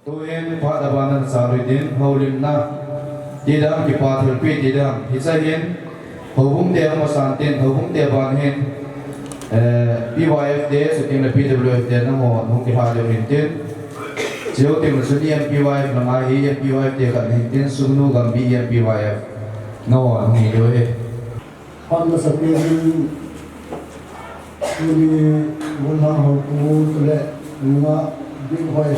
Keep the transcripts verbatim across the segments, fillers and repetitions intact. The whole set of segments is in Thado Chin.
Tuhin phat aban a nachal u hitin, houlimna tidam, kipa thilpeh tidam. Hiche hin houbung te hung masan tin, houbung te aban hin, eh, P Y F te, chuteng le P W F te nangho hung kilha diu hintin. Chuteng le chun E M P Y F langa hi E M P Y F te khat hintin, Sugnu Gambi E M P Y F nangho hung hi diu ahi. Phat masapen in tuni Golhang Hopu chule Nungah Bihoi,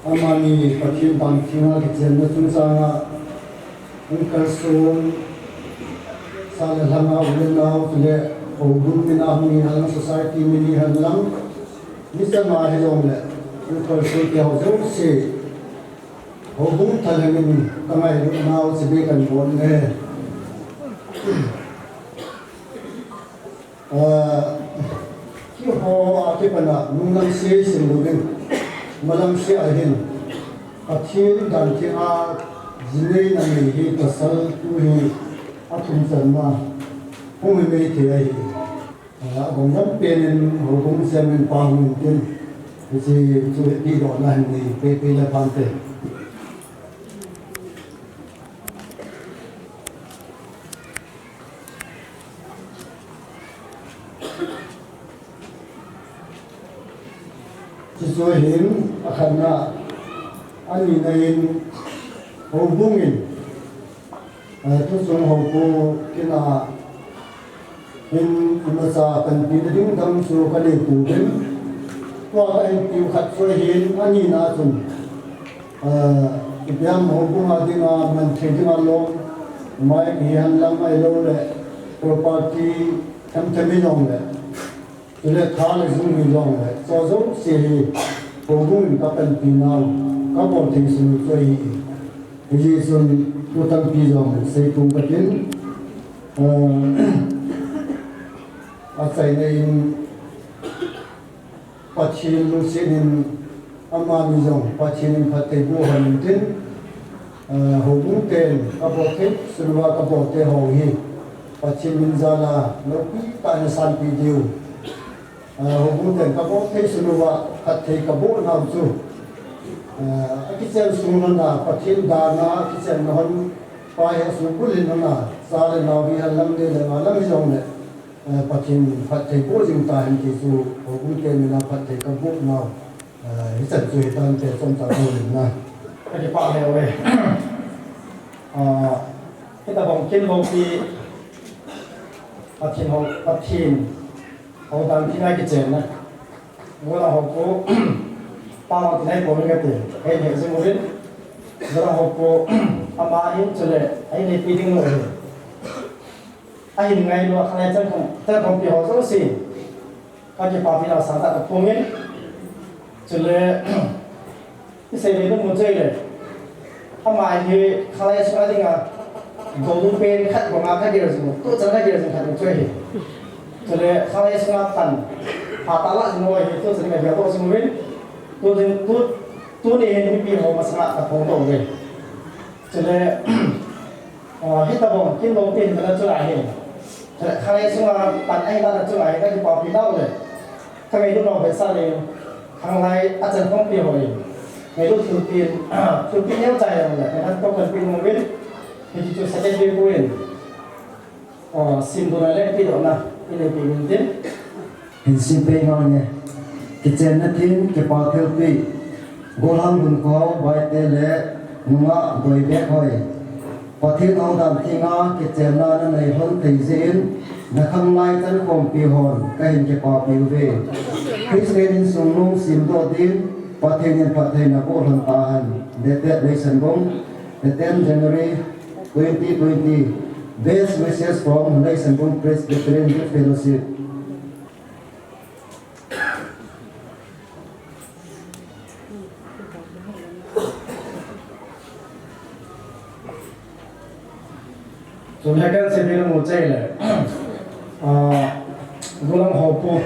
amani Pathen dan thenga kichenna chungchanga hung kalson, sa le lhanga u le nao chule houbung min a hung hi henlang, society min hi henlang, mi chama hijongle hung kalson te ho jouse houbung thalheng in ka ngailut nau chibai kan bol e. Ah, keiho a kipat a nunglam sei sim louvin, malam sei a hin Pathen dan thenga jinei nanei hi pasal tu hi athum channa hung hi mei thei ahi. Ah, agom lam pen in houbung chairman pa hung in tin, hiche chu tidohna hin nei pehpeh le phante. Chuchu hin akhatna, anina in houbung in, eh, tuchung houpu kin a hin imacha panpina ding dang chu kanei pouvin. Tua kahin tiu khat chu ahin, anina chun, eh, ipi ham houbung a dinga man thei dinga lom, mai hi henlang ahilouleh property them them hijongle, chule tha le jung hijongle, chu jouse hi houbung in kapanpi nau, kabol thei sunu chu ahi. Hijeh chun thu tampi jong seiphong katin, eh, achaina in Pathen lungset in amani jong Pathen in phatthei boh hon intin, eh, houbung ten kabol thei sunuva kabol te ho hi Pathen min jal a loupi tah in asanpi diu. Eh, houbung ten kabol thei sunuva phatthei kaboh nau chu, eh, akichen sung lhon a, Pathen dan a akichenna lhon pa hi asung kul in lhon a, cha le nao hi henlang, ni le nga lam hijongle, eh, Pathen phatthei boh jing tahen ti chu houbung te min a phatthei kaboh nau, eh, hichan chu hitante chomcha houlimna. Kakipah lheh uve. Ah, hitobang kin loupi Pathen hou, Pathen hou dan thenga kichenna. Golhang Hopu, pa mang tinai po ring kati, hei hei jing uvin. Golhang Hopu, ama hin chule, hei neipi ding lou hi. Ahin ngailu a khanglai chan khom, chan khompi ho jouse, kakipapina sangtah kaphongin. Chule, isei le nung mu chei le. Ama hi khanglai sunga dinga golhang pen khat banga kagel jing, tuchan kagel jing khat chu ahi. Chule khanglai sunga pan phatah a la jing ho hi tuchan kagel to jing uvin. Tu din tu, tuni hin mipi ho masanga kaphong to uve. Chule, ah, hitobang kin loupi hin mana chulai hi. Chule khanglai sunga pan ahi lana chulai hi kakipapi nau le. Ka ngailut nau vetsah le, khanglai a chan khompi ho le, ngailut thilpeh, thilpeh neocha jong le, kahin toh panpi nom uvin, hiche chu secretary pu in, oh, simdohna le tidohna inei peh uvin tin. Hin simpeh ngal nge. Kichenna tin, kipa thilpeh, Golhang Hunkho, Baite le Nungah Doibek hoi. Pathen hou dan thenga kichenna nanei lhon thei jeh in, nakhanglai chan khompi hon kahin kipapi uve. Christian insung nung simdoh din, Pathen in phatthei naboh lhon tahen. Dated Leisanbong, the tenth January twenty twenty. Best wishes from Leisanbong Presbyterian Youth Fellowship. Chule kahin seibe nom u chu ahile, ah, Golhang Hopu,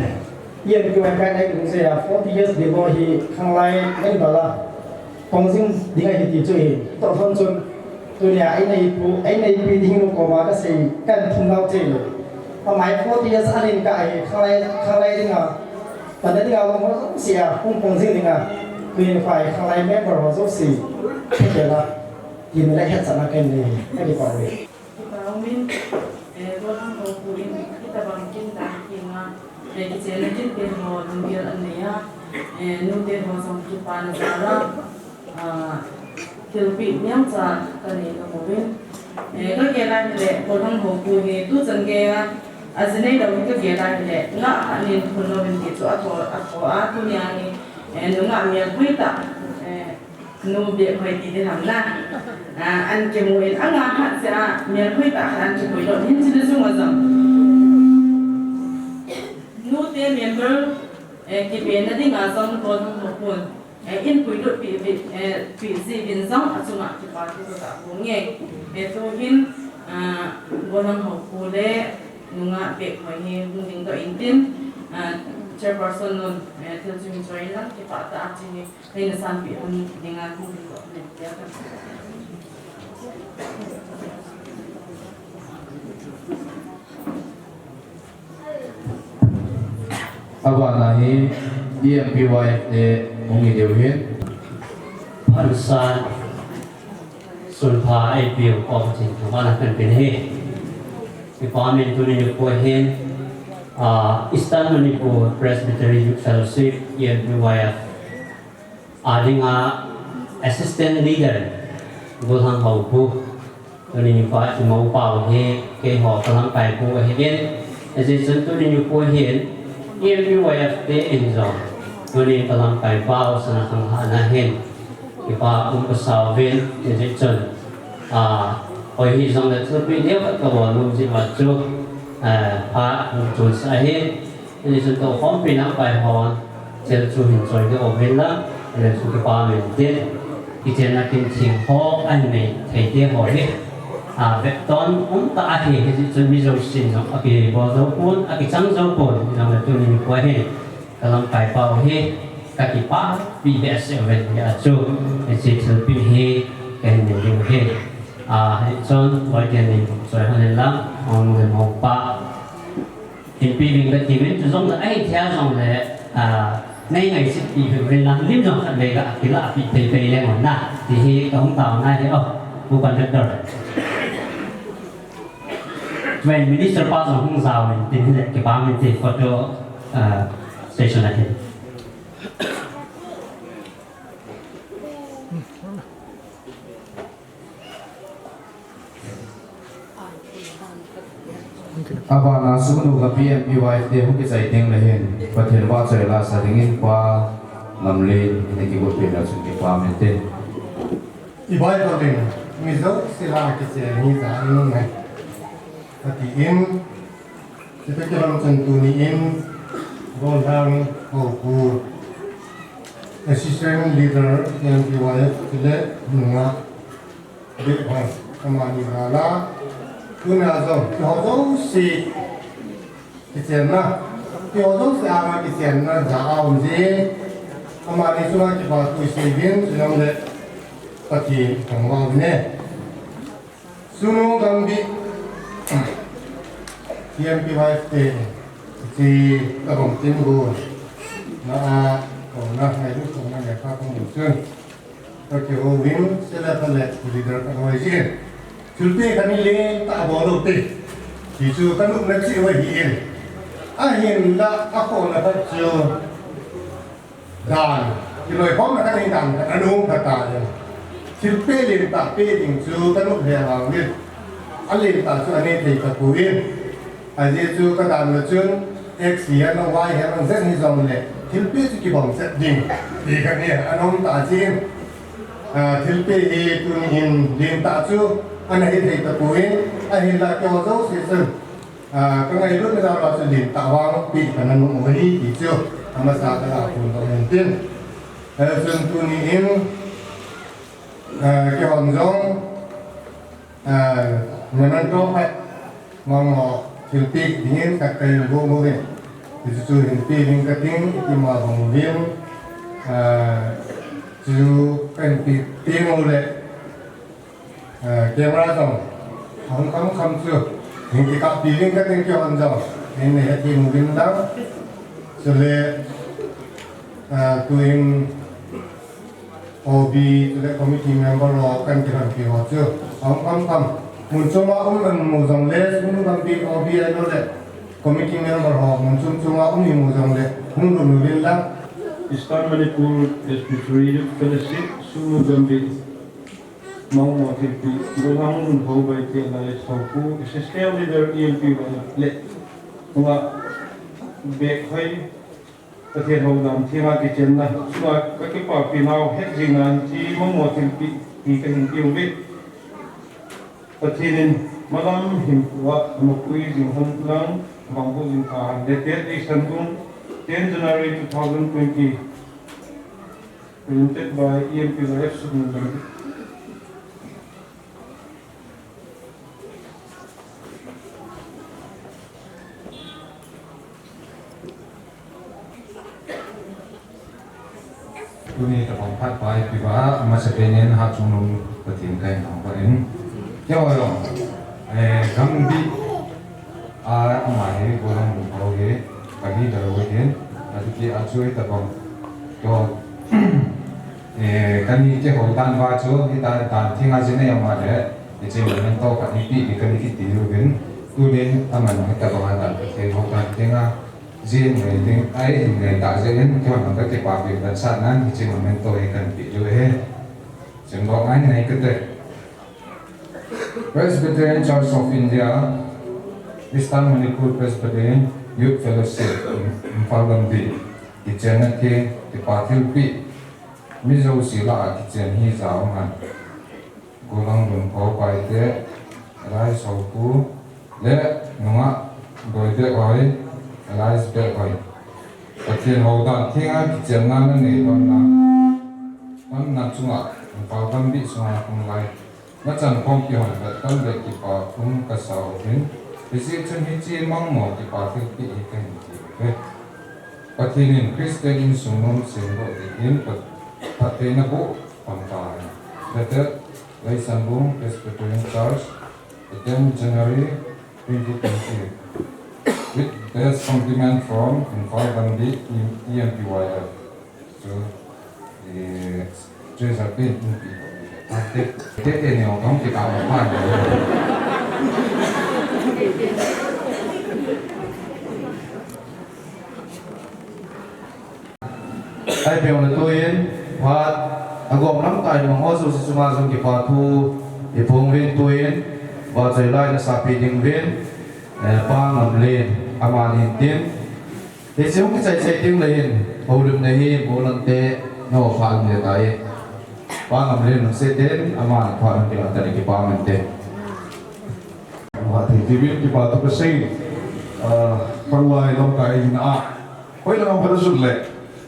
E M P Y F kahin nai ding jeh a forty years bep hi khanglai ngai bala, pang jing ding ahi ti chu ahi. Toh lhon chun, tunia eineipu, eineipi ding nu koma kasei, kahin thum nau chu ahile. Ama hi forty years a len kah ahi, khanglai, khanglai dinga, panna dinga lom ho jouse a, hung pang jing dinga. Tuni nikho a khanglai member ho jouse, thekhat la, ti mi la khat chana kan nei, ka kipah uve. Kipah umin, eh, Golhang Hopu in, hitabang kin dan kinga, eh, kichenna kin te ho lunggel an nei a, eh, nu te ho jong kipana jal a, ah, thilpeh neocha ka nei ka mu in. Eh, ka gel a hile, Golhang Hopu hi, tuchan gei a, ajinei lou hi ka gel a hile, ngah khat nin phun louvin ti chu atho, atho a, tunia hi, eh, nungah melhoi tah, eh, Nu Bekhoi ti ding ham na. Ah, an kimu in, anga hat se a, melhoi tah khat an kipui doh, hin chule jong a jong. Nu te member, eh, kipe na ding a jong Golhang Hopun, eh, in puilut pi, pi, eh, pi ji vin jong a chunga kipa thu ka bol nge. Eh, tu hin, ah, Golhang Hopu le nungah Bekhoi hi hung ding doh in tin, ah, chairperson nun, eh, thil chu hin choi in lang kipah tah a chi hi. Hei na sanpeh hon dinga kong pi ko ne tia ka. Abana hi E M P Y F te hung i diu hin. Phansan sunpha eipeu kom chin thangvahna kan pe hi. Kipah umin tuni nikho hin, ah, Eastern Manipur Presbytery Youth Fellowship, E M P Y F, a dinga assistant leader Golhang Hopu, tuni nikho a imu pau hi keiho ka lamkai pu ahi in, ajeh chun tuni nikho hin E M P Y F te in jong tuni ka lamkai pau sana khanglhahna hin kipah um ka sa uvin, ajeh chun, ah, hoi hijongle thilpeh neokhat ka bol nom jeh uva chu, ah, pha hung chon sah ahi. Hijeh chun toukhompi lamkai hon thil chu hin choi doh uvin lang, hile chu kipah umin tin, kichenna kin theng ho ahin nei thei te ho hi, a, vetton um tah ahi, hijeh chun mi jousen jong akibol jou pon, akichang jou pon, hijongle tuni nikho hin ka lamkai pau hi ka kipah pi behseh uvin, hijeh a chu hiche thilpeh hi kahin nei diu ahi. A, hichun boite nei choi hon in lang, hung le mo pa. Hinpe ving kati uvin, chujongle, ahi thei jongle, ah, nei ngaisih peh uvin lang, lim jong khatvei ga kilah peh pei pei leng un na, ti hi kahung taona hi, oh, Pu Conductor. Ven Minister pa jong hung jao in, tin hile, kipah umin ti photo, ah, session ahi. Abana sungnu ka P M P Y te hung kichai teng le hin, Pathen vahchoi la sa dingin Pa Lamlen, hina kigot peh na chun kipah umin te. I Bible in, mi jouse la kichai ni ja in ngai. Kati in, Chuti kilom chun tuni in, Golhang Hopu, Assistant Leader, M P Y F, chule nungah Bekhoi, amani jal a, tuna jong, keiho jouse, kichenna, keiho jouse a kichenna, ja a um jin, amani chunga kipa thu sei uvin, chuleh, Pathen thangvah uvin e. Sunu Gambih, T M P Y F te, ti kabang tin go, na a, ko na hai lu ko na ya ka ko mun chun. Ka kihou uvin, sela ka le, leader ka hoi jin. Thilpeh ka ni le, ta bol lou te. Ti chu ka nop na chi hoi hi in. Ahinla, a ko na ka chu. Dan, kiloikhomna khat in dan khat ana um kha ta jeng. Thilpeh lentah peh ding chu ka nop lheh vang in. A lentah chu anei thei tapon. Ajeh chu ka dan le chun X C N, Y H L, Z H L hijongle thilpeh chu kibang chet ding. Ti kha ni ana um ta jin. Ah, thilpeh hi tuni in lentah chu ana hi thei tapon. Ahinla keiho jouse chun. Ah, ka ngailutna jal a chu lentah vang peh kana nop u ahi ti chu, amasa ka la phon doh in tin. Eh, chun tuni in, ah, keihon jong, ah, memento khat mong ho thilpeh dingin khat ka hin bol uvin. Ti chu hin pe ding ka ting, ti ma bang uvin, ah, chu ka hin pe, pe mo le. Eh, camera jong, hung kham kham chu, hin kikappi ding ka ting keihon jong, hin nei hethem uvin lang. Chule, eh, tuin, O B le committee member ho kan kiranpi ho chu. Ang, ang, ang. Mun chunga um an mu jong le, Sugnu Gambih O B ahilou le committee member ho, mun chung chunga um i mu jong le, hung lhun uvin lang. Eastern Manipur Presbytery Youth Fellowship, Sugnu Gambih, Mangmo thilpeh, Gollhang Lunkhou Baite, Lai Soupu, Assistant Leader E M P Y F le, Nunga Bek Hoi, Pathen houdan thenga kichenna chunga ka kipapi nau het jing nan hiche Mangmo thilpeh hi kahin pe uve. Pathen in malam hinkho a mapui jing hen lang, bang bu jing tahen. Dated Leisanbung, ten January two thousand twenty. Printed by E M P Y F Sugnu Gambih. Tuni tabang phat pai pi ba, amasapen in Hatchungnung Pathen kahin thangvah in. Keiho jong, eh, Gambih, ah, ama hi Gollhang Lunkhou hi, ka leader u ahin, achuti a chu hitabang, keiho, Eh, kani kihou dan uva chu, hitia dan thenga jin nei ama le, hiche memento khat hi peh ding kani kiti uvin, tunin aman hitabang a dan, Pathen hou dan thenga jin nei ding, ahin nei tah jeh in, keihon jong ka kipapi vetsahnan, hiche memento hi kahin pe diu ahi. Chemdoh ngai nei kate. Presbyterian Church of India, Eastern Manipur Presbyterian Youth Fellowship, Imphal Gambih, kichenna theng, kipa thilpeh, mi jouse lah a kichen hi jao ngan. Gollhang Lunkhou Baite, Lai Soupu, le Nunga Bek Hoi, Alice Bek Hoi. Pathen houdan thenga kichenna nanei lhon na, lhon na chunga, Imphal Gambih sunga hung lai. Nachan khom kihon vet tan le kipa thum kasa uvin, hijeh chun hiche Mangmo kipa thilpeh hi kahin pe uve. Pathen in Christian insung nom semdoh dingin phat-, phattheina boh pang tahen. Dated Leisanbung Presbyterian Church, ten January twenty twenty. With best compliment from Imphal Gambih E M P Y F. Chu, eh, treasure pen in pi ko. Ate, te te ne ong kong ki ka ma pa ne. Ahi peh le tuin, phat, agom lamkai mang ho jouse chunga jong kipa thu, iphong uvin tuin, vachoi lai nasapi ding uvin, eh, Pa Ngamlen, amani tin, Hiche hung kichai chai teng le hin, houlimna hi, Molang te, nao pha um le tai. Pa Ngamlen lungset in, ama pha um kila tani kipa man te. Ama thei tivin kipa thu kasei, ah, panglai lamkai in a. Hoilang a pha jun le,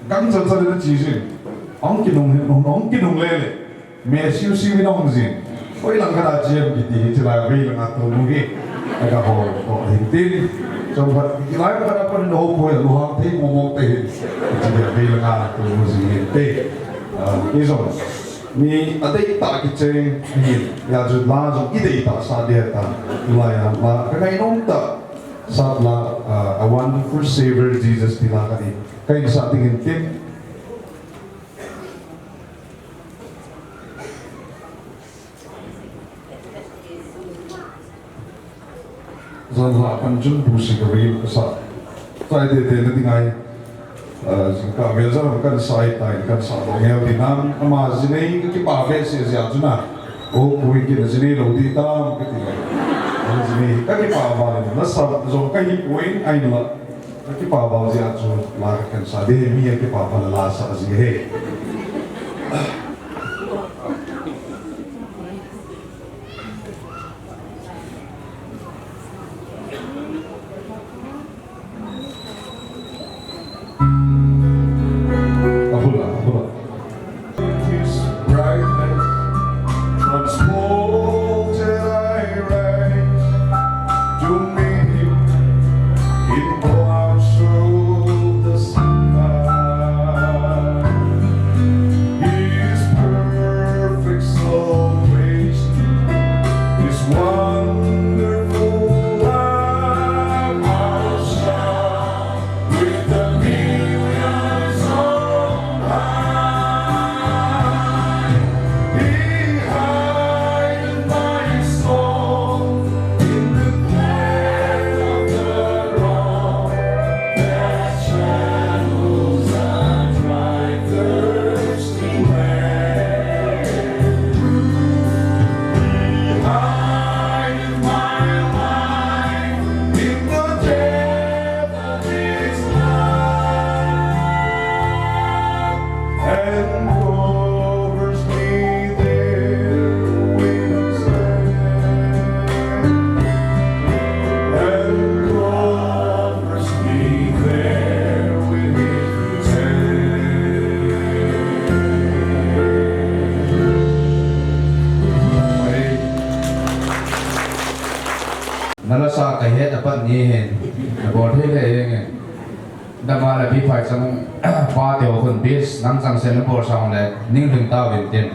gang chan chan le chi jin. Hung kinung, hung kinung le le. Messi u si mi nong jin. Hoilang khat a chem kiti hi chilai veilang a tunu hi. Aga ho, ho hin tin. Chom khat, chilai khat a pan ho poi a luhang thei mo mo te hin. Chilai veilang a tunu jin hin te. Ah, ijong. Mi adei ta kicheng hin. Ya ju la jong idei ta sa de ta. Lai a la. Ka ngai nom ta. Sat la, ah, A Wonderful Savior Jesus ti la ka di. Ka in sa ting hin tin. Jan la pan chun bu si ka ri ka sa. Sai te te na ding ai. Ah, jingkah vel jan kan sai tai kan sa lo ngel ti nan ama jinei ka kipa ve se jia chu na. O pui ki na jinei lo di tam ka ti. Jinei ka kipa va na sa jong ka hi pui ai na. Ka kipa val jeh a chu la ka kan sa de, mi a kipa val la sa ji he. Abula, abula. His brightness transported I rise to meet him in clouds of the sky. His Nala sa kahet apat ni hin. Nabol thei thei jeng e. Dama le Pi Phaichang pa teu khun bis nang chang sen nabol sang le ning hling tauvin tin.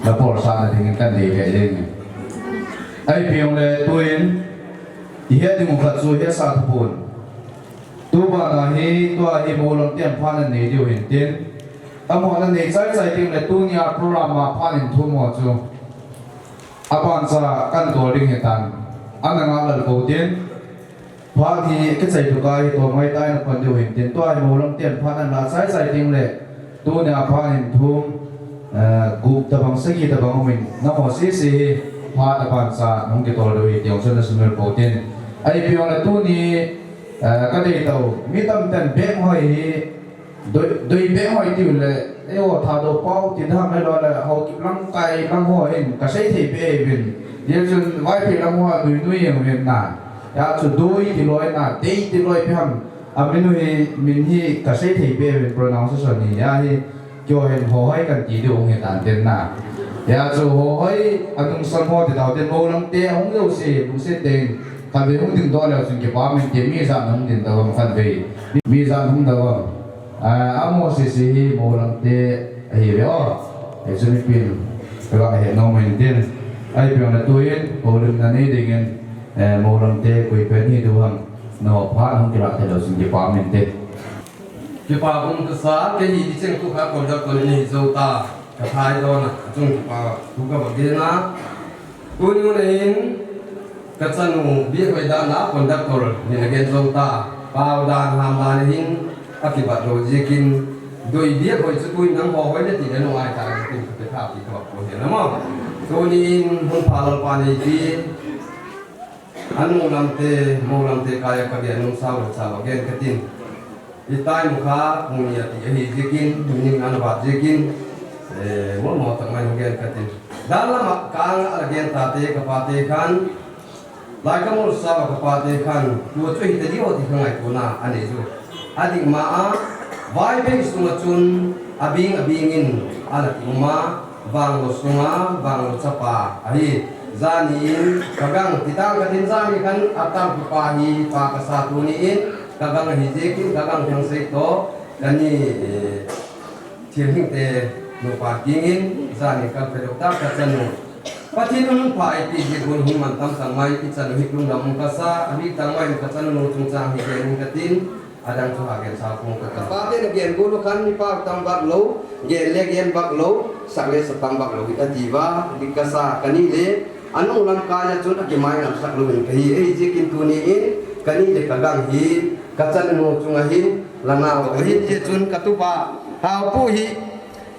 Nabol sa na dingin kan dei thei jeng e. Ahi piong le tuin, ihet ding u khat chu hesa thupun. Tubana hi, tua hi Moulam ten phat nanei diu hin tin. Amahon anei chai chai ding le tunia program a phat in thum ho chu. Abancha kan tol ding hitan. Ana ngalal ko tin. Phat hi kichai tuka hi to mai tai na pan diu hin tin. Tua hi Moulam ten phat nanei chai chai ding le. Tunia phat in thum, eh, gup tabang sagi tabang umin, nangho sese hi phat abancha nahung kitol diu hi tiong chun nasunul pou tin. Ahi piong le tuni, eh, kadei tau, mi tamten beng hoi hi, doi, doi beng hoi tiu le, eiho Thadou pau ti dam hilo le, Haokip lang kai lang ho hin, kasei thei be uvin. Tichun Vaiphei lang ho nui nui jeng uvin na. Hia chu doi ti loi na, dei ti loi pi ham. Amin u hi, min hi kasei thei be uvin pronunciation hi, ahi, keiho hin Hohoi kan ti diu hung hitan tin na. Hia chu Hohoi, anungsam ho ti tau tin Moulam te, ahung jouse, lungset tah in, khatvei hung ding doh leu chun kipa min te, mi ijat na hung ding tau ham khatvei, mi ijat hung tau ham. Ah, amaho sese hi Moulam te ahi ve o. Hichu mipin, kala he nom in tin. Ahi piong le tuin, Moulam nanei dingin, eh, Moulam te, koi pen hi diu ham. No, phat hung kilah thei leu chun kipa min te. Kipa um kasa, kei hi di cheng tu kha conductor ni jou ta, ka thai dona, achung kipa tu ka ba gena. Tuni u hin, ka chanu Biehoi dan a conductor ni na gen jou ta, pau dan ham dan hin, akibat lou jikin, doi Biehoi chu tuin nang Hohoi nati le nung ai ta jikin ka pe tha pi ka ba ko he na mo. Tunin, hun pha Lalpa nei pi, Anu lamte, Mou lamte kaiya kagel nung sao le sao agen katin. Itai mukha, muni ati ahi jikin, muni ngan vat jikin, eh, mo mo tak mai agen katin. Dan lama ka anga agen tate, kapate khan, lai ka mol sao kapate khan, tua chu hita diu ti khangai tuna, ani chu. Adik ma a, Vaiphei sunga chun, abing abingin, ana ki uma, Vanglo sunga, Vanglo chapa, ahi. Jani in, ka gang, ti tang katin jani khan, atam kipa hi, pa kasa tuni in, ka gang ahi jikin, ka gang thang sei to, kani, eh, thil hing te, nupa kingin, jani kal pe dok ta, ka chanu. Pathen in pha ai ti jikun hung man tam tang mai, i chanu hi lungdam kasa, abi tang mai, ka chanu chungchang hi gen katin, Adang chu ha gen sa pung ka ta. Pate na gen gulu khan mi pa tam bak lo, gen le gen bak lo, sak le sa tam bak lo, ati va, di kasa, kani le, anung lam kaiya chun akimai ngam sak lo in kahi, ei jikin tuni in, kani le ka gang hi, ka chanu chunga hin, lana va hin, je chun ka tupa, hau pu hi,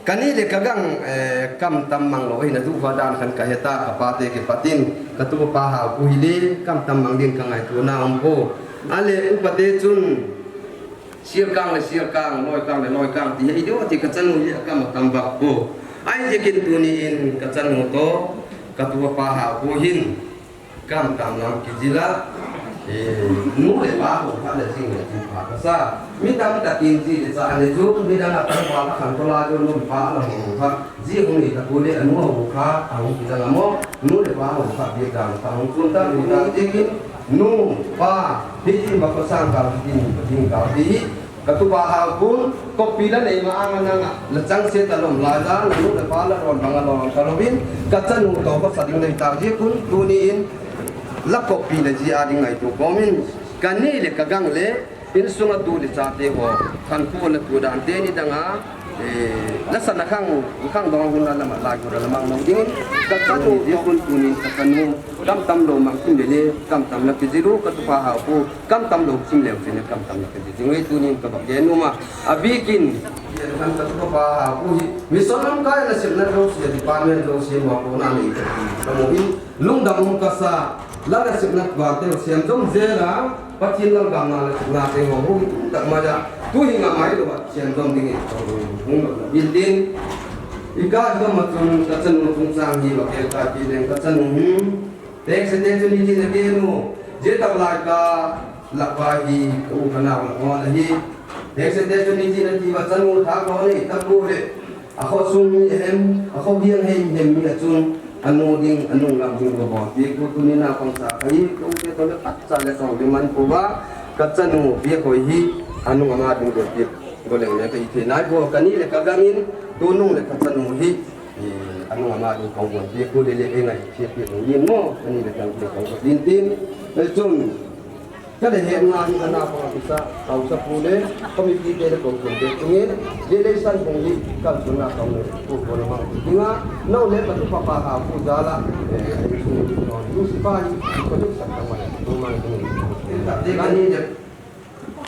Kani le ka gang, eh, kam tam mang lo, hina tu va dan khan ka heta, ka pate kipatin, ka tupa hau pu hi le, kam tam mang ding ka ngaito na um po. Ale upate chun, sir kang le sir kang, loi kang le loi kang, ti hi do ti ka chanu hi kam tam bak po. Ai je kin tuni in ka chanu to, ka tupa hau pu hin. Kam tam lam kijil a, eh, nu le pa hung kha le jing le jing pha kasa. Mi tamtah in ji le cha le ju, mi dang a tangval a khan tola ju nu le pa la hung kha. Ji hung ni ta pu le anu hung kha, a hung kijang a mo, nu le pa hung kha, bi dang ta hung chun ta, nu ta jing in, nu, pa, hi jing ba ko sang ka, hi jing ba jing ka, hi hi, Ka tupa hau pun, kopi la nei ma anga nanga, la chang se ta lom la ja, la nu la pa la ron banga lom ta lomin, ka chanu to ko sa ding nei ta ji kun, tuni in, la kopi la ji a ding ngai tu komin, kani le ka gang le, insunga tu le chate ho, khan pu la tu dan te ni danga, eh, la sa na khang, khang dong hun la la ma la gu la mang nong ding, ka chanu ji kun tuni, ka chanu, kam tam lo mang kin le le, kam tam la ki ji lu, ka tupa hau pu, Kam tam lo sim leu chun kam tam lo ka ji. Jing ei tunin ka bak gen uma. Abikin. Kan ka tupa ha pu hi. Mission lam kai na sim na lo si department lo si mo ko na ni. Ka mo hin lungdam um kasa. La na sim na ba te siam jom je la. Pathen lam gam na la sim na te ho hu tak ma ja. Tu hi nga mai lo ba siam jom ding. Hung lo na bil din. Ika jom ma chun ka chanu chungchang hi ba ke ka ti leng ka chanu. Tek se te chun hiti na ke nu, je tak lai ka lak pa hi, ka u ka nau lak ngon ahi. Tek se te chun hiti na ti va chanu thak lo nei, tak lo le. A kho sung mi hem, a kho hiang hei mi hem mi a chun. Anu ding, anung lam ding go bol pi, ko tuni na kong sa kai, ko te ko le pat sa le kong le man ko ba, ka chanu bia ko hi, anung ama ding go pi, go le le ka i the nai ko, ka ni le ka gam in, tu nung le ka chanu hi, eh, anung ama ding kong go pi, ko le le e ngai, che pi nung yin mo, ka ni le ka le kong go din din, le chun, Ka le he nga hi ana pa kisa, tau sa pu le, committee te le ko ko te tungin, le le san kong hi, kal ko na kong le, ko ko na mang ti nga, no le ka tu pa pa ha pu ja la, eh, ai su, no, lu si pa hi, ko le sa ka ma le, ko ma le ko. Te ta te ka ni le,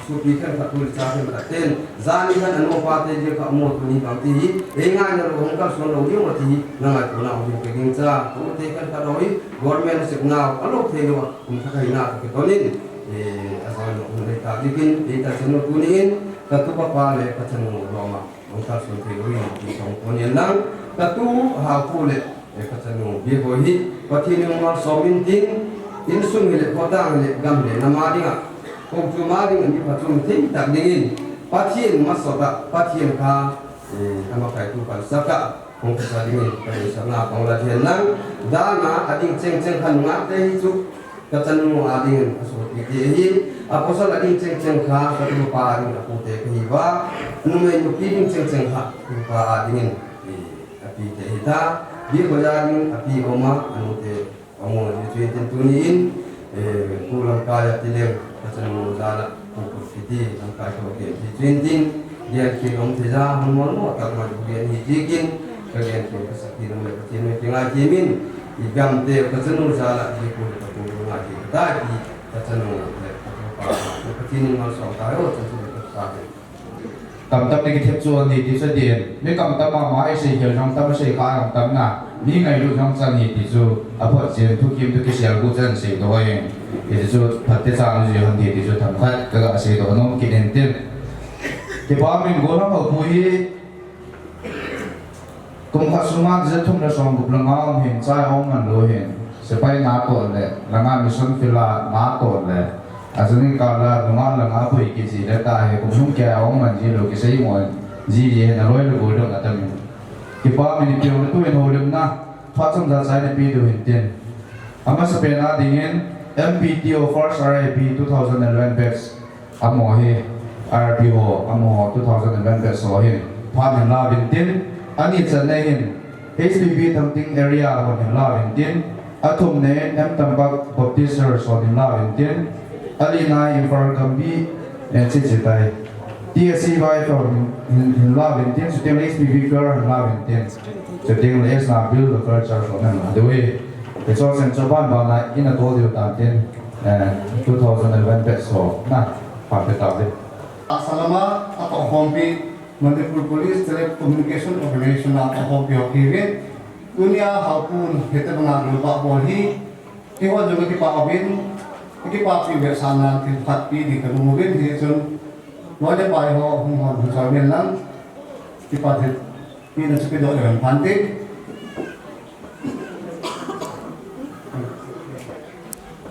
su pi kan ka tu le cha kan ka ten, za ni kan ano pa te je ka mo tu ni bang ti hi, e nga na lo hong kal so lo ni mo ti hi, na ngai ko na hong ke ging cha, ko te kan ka lo hi, government se na, a lo te lo, Kum khat kaina toh kitonin, eh, asan lo kum nei ta dikin, eh, ta chanu tunin, ka tu papa le ka chanu loma, ong ta sun thei loin, ti song konin lang, ka tu ha pu le, eh, ka chanu bia ho hi, Pathen in malsom intin, insung hi le, kotang hi le, gam le, nam a dinga, kong chu ma dinga, mi pha chun thei tak dingin, Pathen masot a, Pathen kha, eh, ama kai tu kan saka, Kong kisa dingin, ka ding sa na kong la thian lang, dana a ding cheng cheng khan nga te hi chu, ka chanu a dingin, ka so pi te hi, a pasal a ding cheng cheng kha, ka tu pa a ding a pu te ka hi va, numei nupi ding cheng cheng kha, tu pa a dingin, i, a pi te hi ta, di ko ya ding, a pi oma, anu te, Amo, hi chuin tin tuni in, eh, pu lamkai a ti leng, ka chanu jal a, pu pu kiti, lamkai ko ke, hi chuin tin, gen ki om thei ja, hon mon mo, tak ma ju gen hi ji kin, ka gen ki ka sakhi nom le ka tin me ki ngai ki min, i gam te ka chanu jal a, hi pu le ka pu ngai ki ta ki, ka chanu le ka pu pa, ka tin in malsom ta ho, chanu le ka sa ke. Kamtam ni kithep chu ani ti chu din. Mi kamtam mama a isei khel jong tam, isei kha jong tam na. Mi ngailut jong chan hi ti chu. Aphot chen thukim thu kisel gu chan seidoh in. Hiti chu phatecha nu ji hon ti ti chu themkhat kaga seidoh nom kit in tin. Kipa min Gollhang Haopu hi Kum khat sunga ti ja thum le som gup langa um hin, chai ong man lou hin, sepai natoh le, langa mission field a natoh le, ajing kal a nunga langa boi kiji le ta hi, kum lhung kei a ong man ji lou, kisei mo ji ji hin, aloi le gol dong atam in. Kipa min i piong le tu in houlimna, phat chomcha chai na pe diu hin tin. Amasapen a dingin, M P T O First R I P two thousand eleven batch, Amaho hi R P ho, amaho two thousand eleven batch ho hin phat hin la vin tin, ani channa hin H P P Thangting area hon hin la vin tin, athumna in M Tambak Baptist Church hon hin la vin tin, alina in Imphal Gambih, eh, chi chi tai. T S C Y hon hin, hin la vin tin, chuteng le H P P Fair hin la vin tin, chuteng le S N A Build the Fair Church hon hin la diu hi. Hiche sen chu ban ban a in a tol diu tan tin, eh, two thousand eleven batch ho na, pha pe ta ve. Asalama, atohkhompi, Manipur Police Telecommunication Operation a atohkhompi ho kive. Tunia Haopu hete banga gulpa bol hi, kihou jong kipa uvin, kipapi ve sana thil phat pe ding kamu uvin, hichun, loi le pai ho, hung hon, hung choi uvin lang, kipa thil Pi na chu kidoh le hon phan te.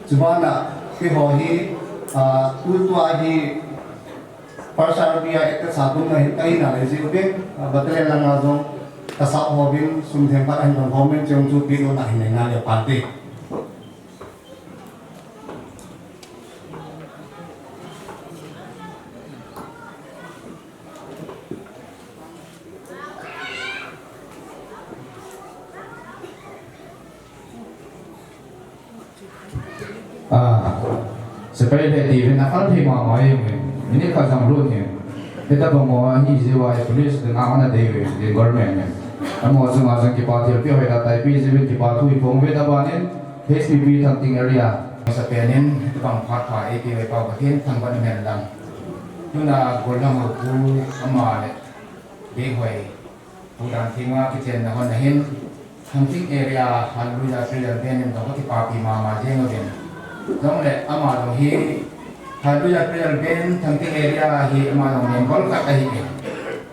Chubana, keiho hi, ah, tutua hi, First R P I Act a sa tum na hi, kahi na le ji uvin, ah, battalion langa jong, kasa uvin, sum themkhat ahin dong uvin, cheng chu pi na hin na le phan te. Ah, sepai le ti vin a kal thei mama e, minute khat jong lut hi. Hitabang mo hi jiu a police dinga ana dei ve, din government ne. Amaho chunga jong kipa thilpeh hoitah tah ipe jiuvin kipa thu iphong uve, abanin H P P Thangting area. Amasapen in, hitabang phat pha eipeh uve Pathen thangvah in umhen lang. Tuna Gollhang Haopu ama le Bihoi Pu Danthenga kichenna hon ahin, Thangting area Hallelujah Prayer Band in jong kakipapi mama jeng uvin. Jongle ama jong hi Hallelujah Prayer Band Thangting area hi ama jong member khat ahin.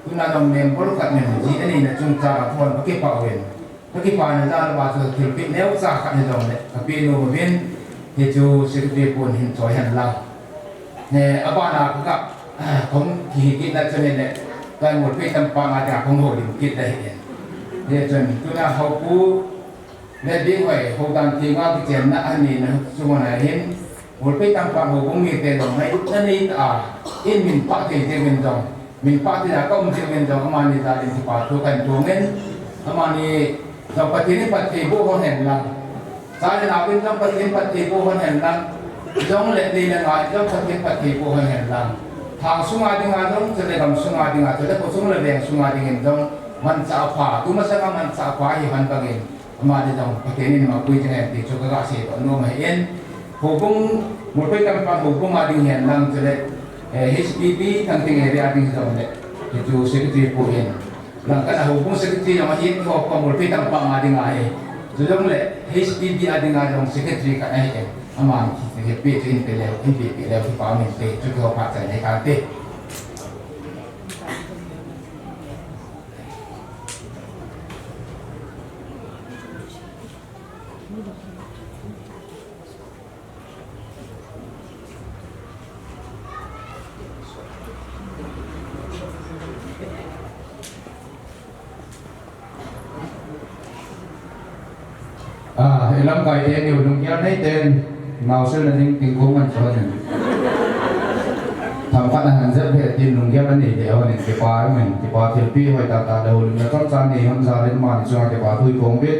Tuna jong member khat nin ji anina chungchang a phone kakipah uvin. Kakipana jal uva chu thilpeh neocha khat hijongle kapeh nom uvin, hichu secretary pun hin choi hen lang. He, abana ka, ah, kong kihi kit na chun le, ka ngol pe tam pa nga ta kong ho lim kit ta hi. He chun, tuna Haopu, Leding hoi, houdan theng a kichenna anina chu hon ahin, Mulpei Tangpang houbung mite jong ngailutna neitah a, in min pha thei jeh uvin jong, min pha thei a ka um jeh uvin jong, amani jal in kipa thu kahin thum in, amani jong Pathen in phatthei boh hon hen lang. Cha le nao in jong Pathen phatthei boh hon hen lang. Jong le nei le gou in jong Pathen phatthei boh hon hen lang. Thang sunga dinga jong, chule gam sunga dinga, chule khosung le veng sunga dingin jong, manchah pha, tumasang a manchah pha ahi hon bangin, amani jong Pathen in mapui jing hen ti chu kaga seidoh nom ahin. Houbung, Mulpei Tangpang houbung a ding hen lang chule, eh, H P P Thangting area a ding jong le, hichu secretary pu in. Langkhat a houbung secretary jong ahin, eiho pa Mulpei Tangpang a ding ahi. Chujongle H P P a dinga jong secretary khat ahin. Aman hi, hi pi chu in pe leu, in pe pe leu, kipa min te, chu kiho phat chai nei kante. Ah, i lamkai te niu lunggel nei ten, naosen na ding ting kong an chon. Themkhat na han jep he tin lunggel na nei te hon in kipa min, kipa thilpi hoi tah tah le houlim le chomcha nei hon jal in amani chunga kipa thu i phong uvin.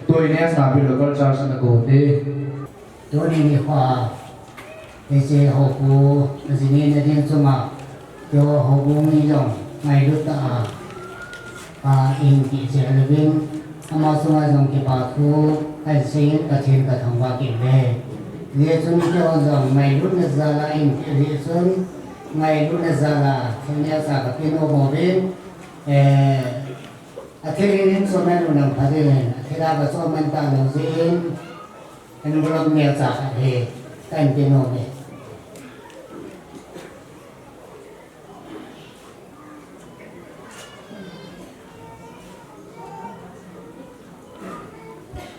Tuni a Snabil Local Church na ko te. Tuni nikho a, hiche houbung, ajinei na ding chunga, keiho houbung ni jong, ngailut tah a, a, in ti che le vin, ama chunga jong kipa thu, kahin sei in Pathen kathangvah kit uve. Hijeh chun keiho jong, ngailutna jal a in ti jeh chun, ngailutna jal a, thil neocha kape nom uvin, eh, athil in in choman u nang pha ding in, athil a kachoman talou jeh in, envelope neocha khat hi kahin pe nom e.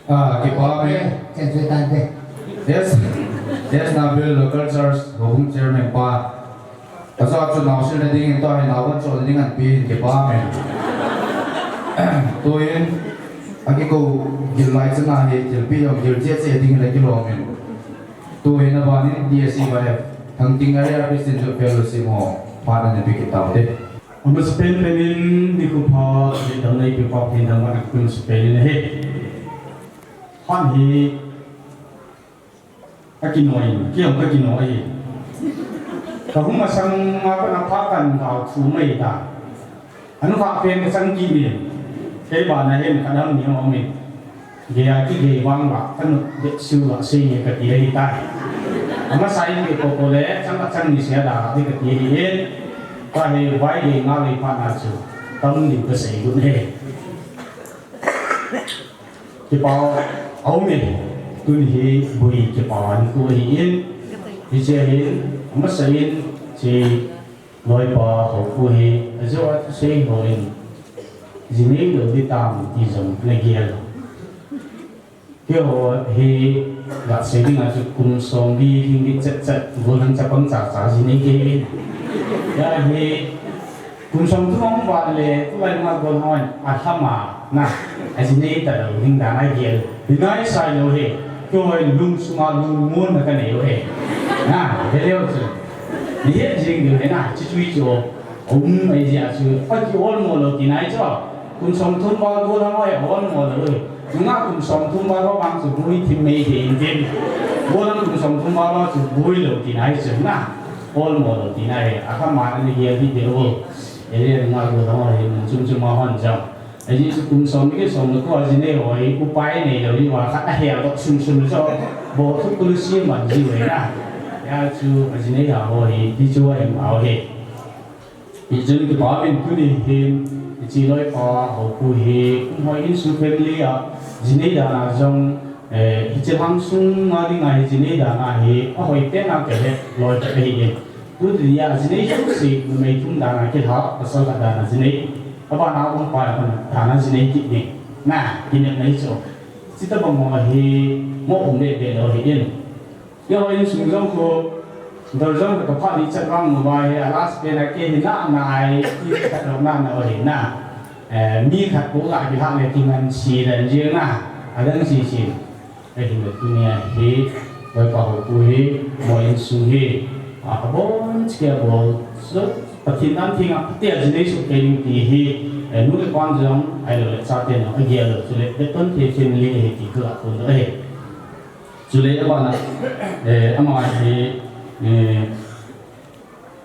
Ah, kipa min. Chen chu tante. Yes. Yes, Snabil Local Church, houbung chairman pa. Ajeh chu naosen na ding in tua hi naosen na ding an pe in kipa min. Tuin, akikou gil lai chana hi, thilpi jong gil cheh cheh ding in akilom in. Tuin aban in D S E Y F, Thangting Area Christian Youth Fellowship ho, phat ana pe kit taute. Amasapen pen in nikho pha, thildang neipe pa Pathen thangvahna kape masapen in ahi. Phat hi, kakino in, kei jong kakino ahi. Kahung masang a pat na phat kan gao thu mai ta. Anungah pen kachang kit in, kei bana hin kadam ni aum in. Gei a kigei vang uva, kanu beh siu uva sei nge kati ahitai. Amasa in kei popo le, chang khat chang ni sia da kati ahi in. Tua hi vai gei nga vei phat na chu, tam ding kasei got e. Kipa aum e, tuni hi bui kipa nikho ahi in. Hiche hin, amasa in, hiche Loipa hopu hi, ajeh a thusei ho in, jinei lou ding tam ti jong nagel. Keiho hi, gasei dinga chu kum somli lhing ding chet chet, golhang chapang cha cha jinei kei in. Hia hi, kum somthum ahung vat le, tulai nunga golhang in, alhama, na, ajinei talou ding dan agel. Hinai sai lou hi, keiho hi lungsunga lungmonna kanei u hi. Na, heleu chu. Nihet jing diu hi na, chuchui chu. Um, ahi jeh a chu, akiolmo lou tina ahi chu. Kum somthum val golhang ho hi olmo lou hi. Nungah kum somthum val ho vang chu bui thim mei thei in tin. Golhang kum somthum val ho chu bui lou tina ahi chu na. Olmo lou tina ahi. Akhaman ana gel ding deu. Ele nungah golhang ho hi mun chom chom a hon jong. Ajeh chu kum som le som le ko a jinei ho hi upai neilou hi uva khat ahel doh sum sum le chu. Bo thu kulu si man ji uve na. Hia chu ajinei ho hi, ti chu a em a hi. Hichun kipa min tuni hin, hiche loipa hopu hi, kum hoi insung family a, jinei dan a jong, eh, hiche lhang sunga dinga hi jinei dan a hi, ahoi pen a kahe loi khat ahi in. Tuti a jinei jouse, numei thum dan a kilha, pasal khat dan a jinei. Abana um pa dan a jinei kit ni. Na, kinepna hi chu. Chuti bang ho hi, mo um le be lou hi in. Keiho insung jong khu, dol jong ka phat ni chat vang mo ba hi, a last pen a kei hi na na ai, kei khat lou na na hi na. Eh, mi khat pu la kilha le kingansei dan jeng na. Adang sisi, eh, hi tunia hi, Loipa Hopu hi, mo insung hi, a, abon chike abon, so, Pathen dan thenga, tia jinei suk kei ding ti hi, eh, nu le pa jong, ahilou le chate jong, agel lou, chule, beton thei family hi ti kala kun do hi. Chule, abana, eh, ama hi, eh,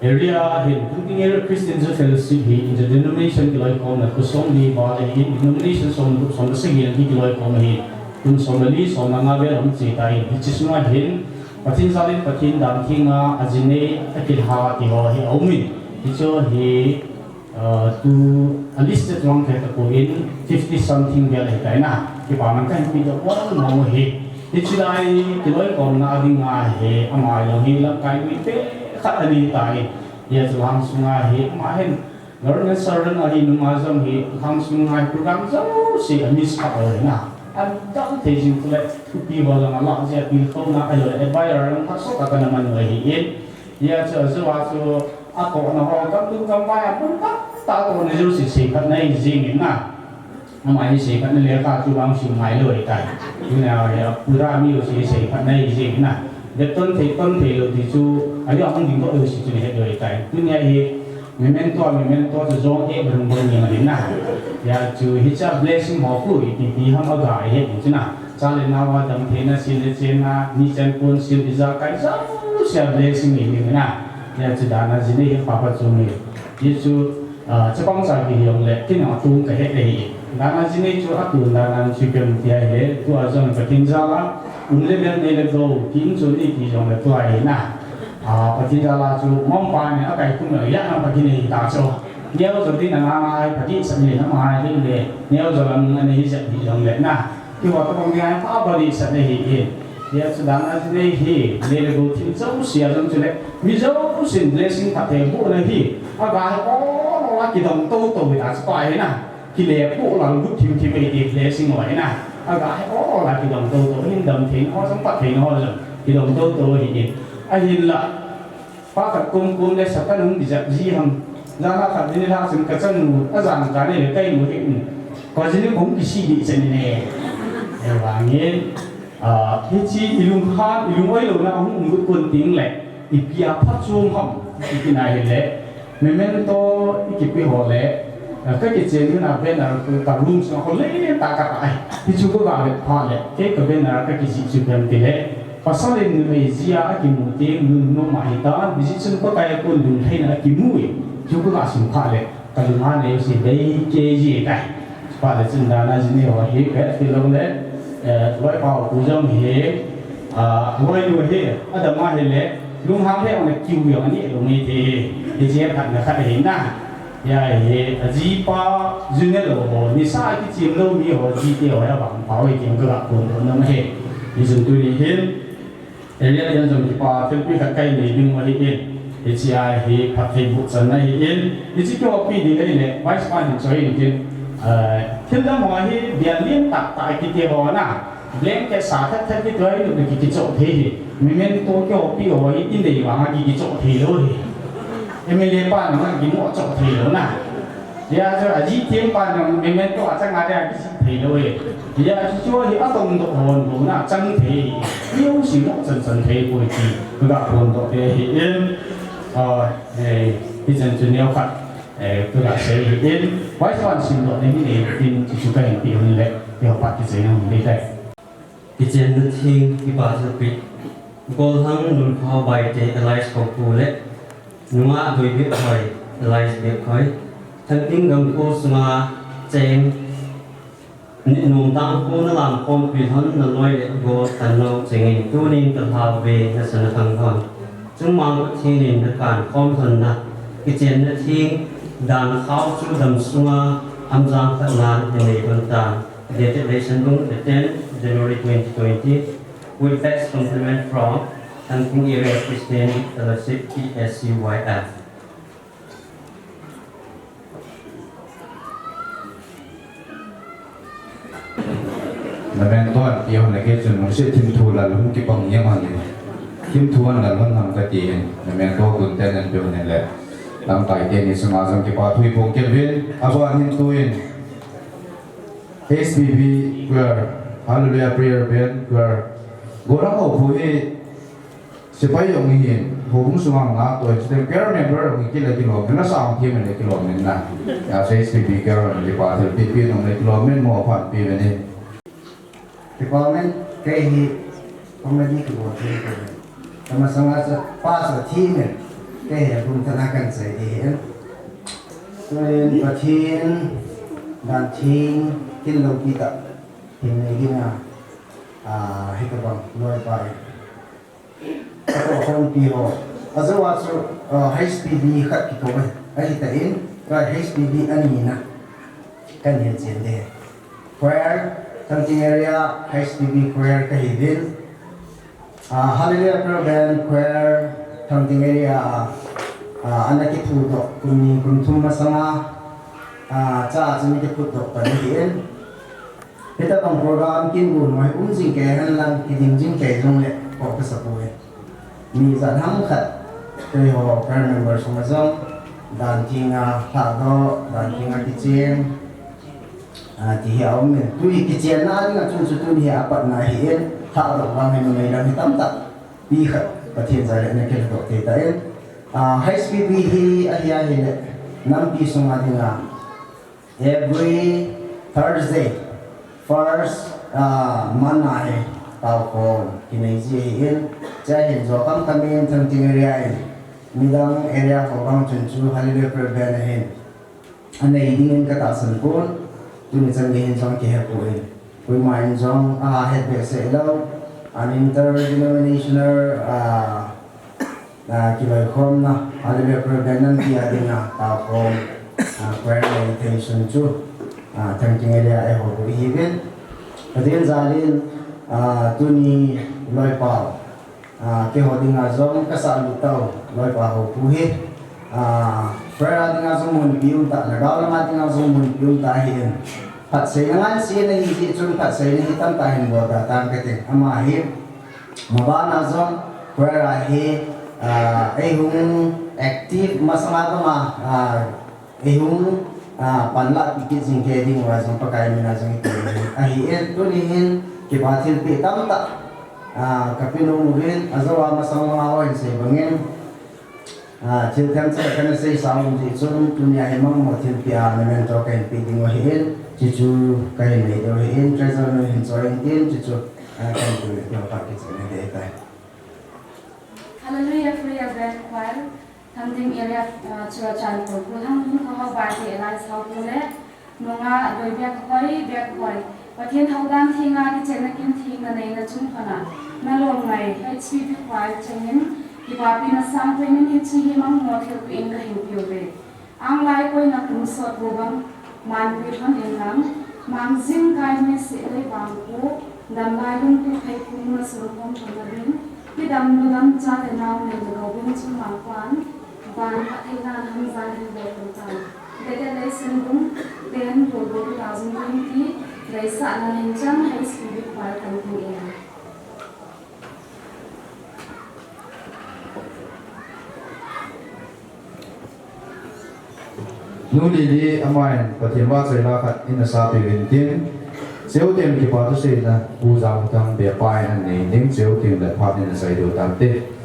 Area hin, Thangting Area Christian Youth Fellowship hi, interdenomination kiloikhomna, khosung li val ahin, denomination som, som le sagi lang hi kiloikhom ahin, kum som le li, som le nga vel um chi ta hin, hiche sunga hin, Pathen jal in Pathen dan thenga, ajinei, akilha ti ho hi aumin, hichu hi, uh, tu, a list chu vang thei tapon, fifty something vel ahi tai na, kipa man kahin pe doh pon mo hi, hiche lai, kiloikhomna dinga hi, ama jong hi lamkai gui te, khat ani tai, hia chu lhang sunga hi, ama hin, Lorna Saran ahi nunga jong hi, lhang sunga hi program jouse a miss kha ahi na. Adang thei jing chule, thupi ho jong ala jia pil khona, ahilou le, adviser lang khat sot a kana man u ahin. Hia chu, ajou a chu, atohna ho, kam tum kam vai a, pum tamtah tohna jouse, seiphatna ahi jing in na. Ama hi seiphatna lekha chu vang sim ngai lou ahitai. Tuna hi a pura mi jouse seiphatna ahi jing na. Beton thei, ton thei lou ti chu, ahi a hung ding doh jouse chu nahet lou ahitai. Tunia hi memento, memento chu jong e bang bang ni ma din na. Hia chu hiche blessing ho khu iti ti ham aga ahi chu na. Cha le nao a dam theina, sil le chenna, ni chan pon sil ijakai jouse blessing ahi na. Hia chu dan a jinei hi papa chu mi. Hia chu Ah, chapang cha kihi jongle, kin a tung kahet ahi. Dan a jinei chu atun dan a chu kem ti ahi, tua jong Pathen jal a, um le mel nei le gou, kin chu ni ti jongle tua ahi na. Ah, Pathen jal a chu mong pa ni a kai kum le, ya na Pathen nei ta chu. Neo jo din a nga ngai, Pathen sa ni na ma ahi le, neo jo lam nga nei jat ni jongle na. Kiho tabang dia pa pa di sa nei hi in. Dia chu dan a nei hi, nei le gou thil jouse a jong chule. Mi jousen blessing phatthei bohna hi. Aga hi ol ol a kidong tou tou hi ta chu pa hi na. Kile boh lang gut thim thim hi ti blessing ho hi na. Aga hi ol ol a kidong tou tou hin dam thei ho jong phatthei ho jong kidong tou tou hi in. Ahinla. Pa khat kum kum le Satan hung kijap ji ham. Jana khat ni la sim ka chanu, a jan ka ne le kai mu hi. Ko jini kong kisi di chen ne. E vangin, ah, hiche ilung khan, ilung oi louna hung ngut kon ting le, ipi a phat chom ham, ipi na hi le. Memento ikipe ho le, ah, ka kichen na banner ka room sunga ho le ta ka ta ai. Hichu ko ga le pha le, ke ka banner ka kisi chu kan ti le. Pasal in numei jia akimu teng, nunnom ahitan, hijeh chun Pakai a kon lunglhaina akimu e. Chu ka sim phat le, ka lung a nei u si dei kei ji tai. Phat le chun dan a jinei ho hi, ka ti lou le, eh, Loipa Hopu jong hi, ah, Loinu hi, adam a hi le, lunghang le, ona kiu jong ani lou ngei te hi, hijeh a phatna khat ahi na. Hia hi, ajipa, ju ne lou ho, nisa kichem lou mi ho, jite ho, hia vang pao hi, ken ka ga phondoh nom ahi. Hijeh chun tuni hin, area ten jong kipa, thilpi khat kai nei ding u ahi in. Hiche a hi, phatthei boh channa ahi in. Hiche kihopi ding ahile, vice pa hin choi in kin. Eh, thil dang ho hi, bia lian tah tah kiti ho na. Blanket sa thet thet kiti ho hi, ki, kichoh thei hi. Memento kihopi ho hi, i nei vang a ki, kichoh thei lou hi. M L A pa na, kimoh choh thei lou na. Hia chu aji thiem pa na memento a chang a dia kisi thei lou e. Hia chu chu hi atong doh hon lou na chang thei. Hiu si mo chan chan thei poi ti. Ka ga phondoh te hi in. Ah, eh, hichan chu neo khat. Eh, ka ga sei hi in. Vice pa sim doh ne hi ne in chu chu ka hin ti hun le. Ti ho pa kichai na hun le tai. Kichenna theng kipa thilpeh. Golhang Nunkhao Baite alias Khopu le Nungah Doi Biakhoi alias Biakhoi. Thangting gamkol sunga cheng neh nom tangkho na lamkhompi lhon na loi le gol thanlou chengin tunin ka lhau ve na sana thang lhon. Chungmang Pathen in na kankhom lhon na kichenna theng dan khao chu dam sunga hamjang khat nan na nei lhon tan. Dated Leishanbung, the tenth January twenty twenty, with best compliment from Thangting Area Christian Fellowship, T S C Y F. Memento an ti hon le kei chun lungset thimthu lal hung kipang jeng hon le. Thimthu an lal hon ham kati hin. Memento tun ten an pe hon le. Lamkai teni sunga jong kipa thu i phong kit uvin. Aban hin tuin. H P B Choir, Hallelujah Prayer Band Choir. Gollhang ho phu hi sepai jong hi, houbung sunga nga to, student choir member jong hi kila kilom, na sang thi men le kilom men na. Ya se S P B choir jong le pa thil pi pi jong le kilom men mo phan pi men ni. Department kei hi comedy ki bo thil ko. Tama sanga sa pa sa thi men kei hi kum thana kan sai di hin. Tuin Pathen dan theng kin lo pi ta. Hin nei ding a, a, hi ka bang, loi pa e. Ka to khom pi ho. A zo a chu, a, H P B khat ki ko e. A hi ta in, ka H P B ani na. Kan hin chen de. Choir, Thangting area, H P B choir ka hi din. A, Hallelujah Prayer Band Choir, Thangting area, a, ana ki thu do, kum ni, kum thum masanga, a, cha chu ni ki thu do, ka ni hin. Hita bang program kin gun mai um jing kei hen lang ki ding jing kei jong le ko ka sa poi. Mi jan ham khat kei ho choir member sunga jong dan theng a lha do, dan theng a kichen, a, ti hi a um in. Tui kichen na ding a chun chu tuni hi a pat na hi in lha do vang hi numei dang hi tam tak pi khat Pathen jal le na kil do te ta in. A, H P B hi a hi a hi le nampi sunga ding a Every Thursday, first, uh, month a hi, tao khom, kinei ji ahi in, cha hin jo kam kam in Thangting area in, midang area ho bang chun chu Hallelujah Prayer Band ahin, anei ding in ka tahsan pon, tuni chan gei hin jong kihe poi. Koima in jong, a, het behseh lou, an interdenominational, a, a, kiloikhomna, Hallelujah Prayer Band nampi a dinga, taokhom, a, choir meditation chu, a, Thangting area a eiho u ihiuvin. Pathen jalin, a, tuni loipao, a, keiho dinga jong kasah lut tau, loipa ho pu hi, a, prayer a dinga jong mun pi um ta, lhagao lama dinga jong mun pi um ta ahin. Phatseina ngan si na hi jeh chun phatseina hi tamtah hin bol ta tang kati. Ama hi, maban a jong, choir a hi, a, eihung active masanga banga, a, eihung, a, panla pi kit jing kei ding uva jong Pakai mina jong i ti ahi in, tuni hin, kipa thilpeh tamtah, a, ka pe nom uvin, ajou a masang langa hon sei bangin, a, thil themcha kana sei sa um jeh chun, tunia hi mangmo thilpeh a, memento kahin pe ding u ahi in, chuchu kahin nei diu ahi in, treasurer nu hin choi in tin, chuchu, a, kahin pe diu ahi in, kipa kichai na dei tai. Hallelujah Prayer Band Choir, Thangting area, uh, Churachandpur, Gollhang Lhingkhohao Bate Alliance hopu le, nunga doi bek hoi, bek hoi. Pathen thoudan thenga kichenna kin thengna neina chung phatna, nalom ngai, H P B Choir chengin, kipapina sangpen in hiche hi mangmo thilpeh in kahin peuve. Anglai koina kum sot bu bang, manpi thon in lang, mangjing kai mi se lei bang pu, damlai lungtup phei kum na sun khom thon na ding, kidam ludam chate nau nei na gou bing chu mangpan, van phatthei nan hamjan hin bol tum tan. Dede Leisundung, ten October two thousand twenty, leisahna nin chang H P B Choir Thangting area. Nu Lily, aman Pathen vahchoi la khat in asa peh uvin tin, cheu teng kipa thuseina Pu Jangthang Bepa in anei ding, cheu teng le phat in asei diu tante.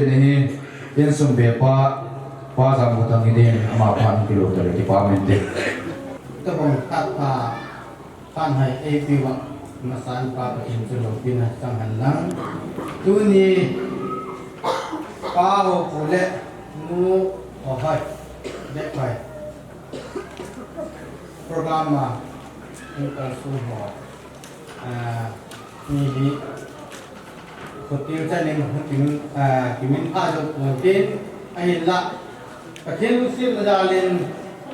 Ni hi, insung bepa, Pa Jamkhotang hi ding, ama phat kilo tale, kipa mente. Tabang khat pa, pan hai, ei piwa, masan pa, Pathen chu loupina chang hen lang. Tuni, Pa Hopu le, Nu Hohoi, Bekhoi. Program a, in kalsung ho. Ah, ni hi, Khotil chanin hung kim, ah, kimin pha jou pon tin, ahinla, Pathen lungsetna jalin,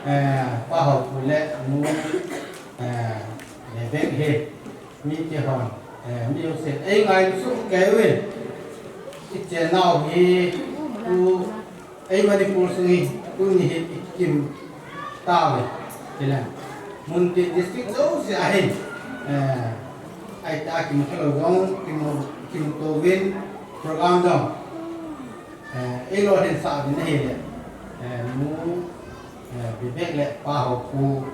eh, Pa Hopu le Nu, eh, le Bek hi, mite hon, eh, mi jousen, ei ngai su kei uvin, i chennau hi, tu, ei Manipur sung hi, tuni hi, i kim tauve, tilang. Muntin district jouse ahin, eh, Ahi ta kimu khalou jong, kimu, kimu touvin program jong. Eh, ei lolhinsah uvin ahile. Eh, Nu, eh, Bibek le Pa Hopu,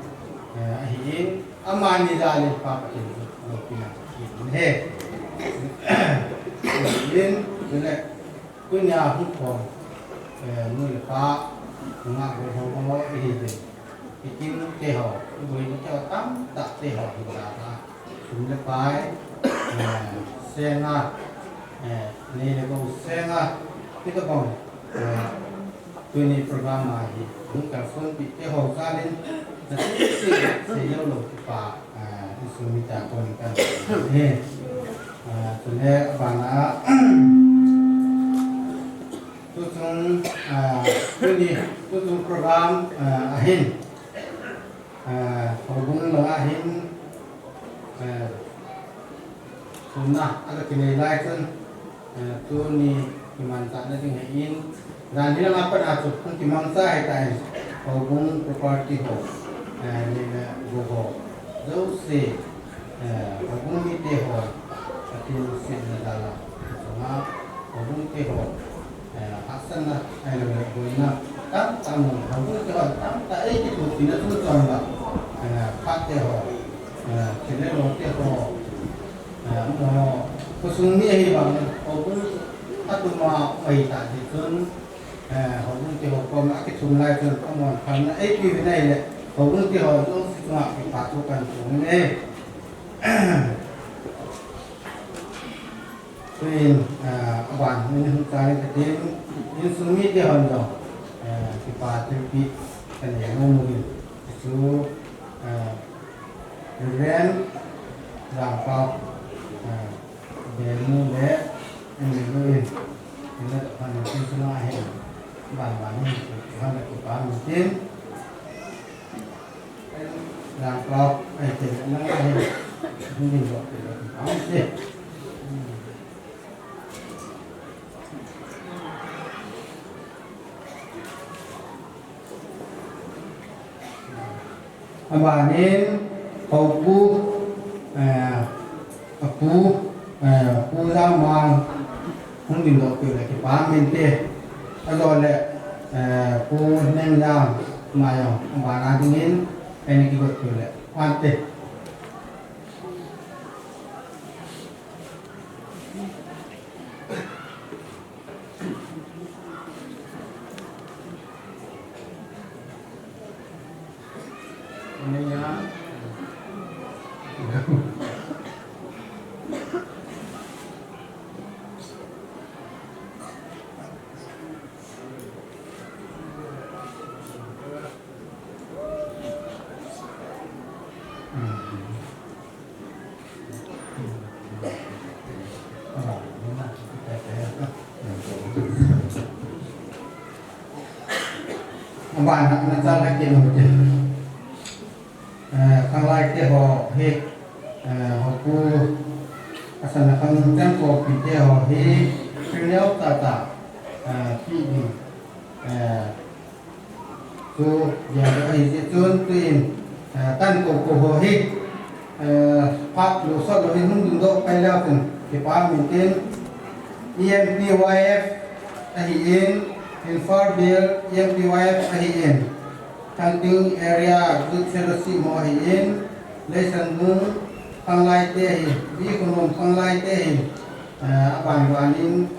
eh, ahin, amani jalin Pa Pathen loupina ahin he. Ahin, le, Tunia hung khom, eh, nu le pa, nungah golhang ho, ihi jin. Ikim te ho, iboina te ho, tamtah te ho, hi jat a. Sum le pai, eh, senga, eh, nei le gou senga, hitobang, eh, tuni program a hi, hung kalsonpi te ho jalin, na sisi, seilou lou kipa, eh, insung mite a kon kan, eh, eh, chule abana, Tuchung, ah, tuni, tuchung program, ah, ahin, ah, houbung langa hin, ah, sumna, aga kinei lai chun, ah, tuni kimanchahna ding ahin, jan hilanga pat a chu, hung kimangcha ahitan, houbung property ho, ah, nei le gou ho, jouse, Eh, houbung mite ho, Pathen lungsetna jal a, chunga, houbung te ho, eh, hahsatna, ahilou le boina, tamtah mun, houbung te ho, tamtah eikithopi na chungchang a, eh, phat te ho, eh, thil le lo te ho, eh, amaho, khosung mi ahi vang, houbung a tuma um ahi tah jeh chun, eh, houbung te ho koma akithum lai chun, amahon phatna eipe uvin ahile, houbung te ho jouse chunga kipa thu kahin phong e. Tuin, ah, aban, min hung chai katin, insung mite hon jong, eh, kipa thilpeh kanei nom uvin. Chu, eh, Reverend Jangpao, eh, Benu le, Enu in, ina ta pan tin suna hin, ban ban hin, chu, chu han kipa min tin. Abanin, Hopu, eh, Apu, eh, Pu Lamang, hung dingdoh peh le kipa mente. Ajole, eh, Pu Nengjang, ama jong, abana dingin, eini kigot peh le, ante. Aban na, na chal ha kin ho te. Eh, khanglai te ho hi, eh, Hopu, asana khang ten ko pi te ho hi, criminal ta ta, eh, pi ni, eh, Chu, ya, ahi jeh chun tuin, eh, tan ko ko ho hi, eh, phat lou sot lou hin hung dingdoh pai leu chun, kipa min tin, E M P Y F ahin, Imphal Bial E M P Y F ahin, Thangting Area Youth Fellowship mo ahin, Leishanbung khanglai te ahin, Bikhunom khanglai te ahin, eh, aban ban in,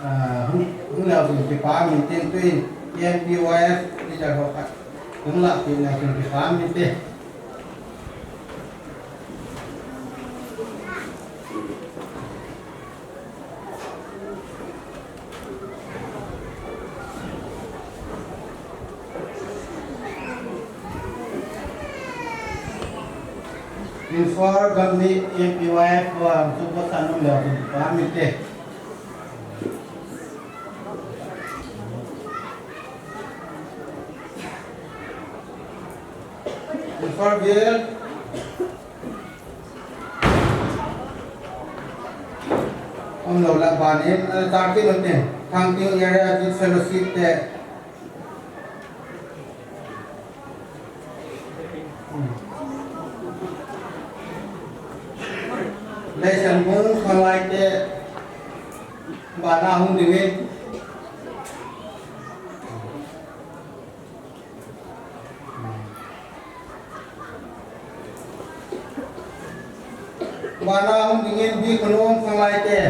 Ah, hung, hung leu chun kipa min tin tuin M P Y F leader ho khat hung lah peh leu chun kipa min tin. Imphal gam ni M P Y F ho chu ko san um leu chun kipa min tin. Imphal Bial um lou lah ban in, eh, Thangting um tin, Thangting Area Youth Fellowship te. Leisanbung Khanglai te bana hung dingin. Bana hung dingin B Khonung Khanglai te.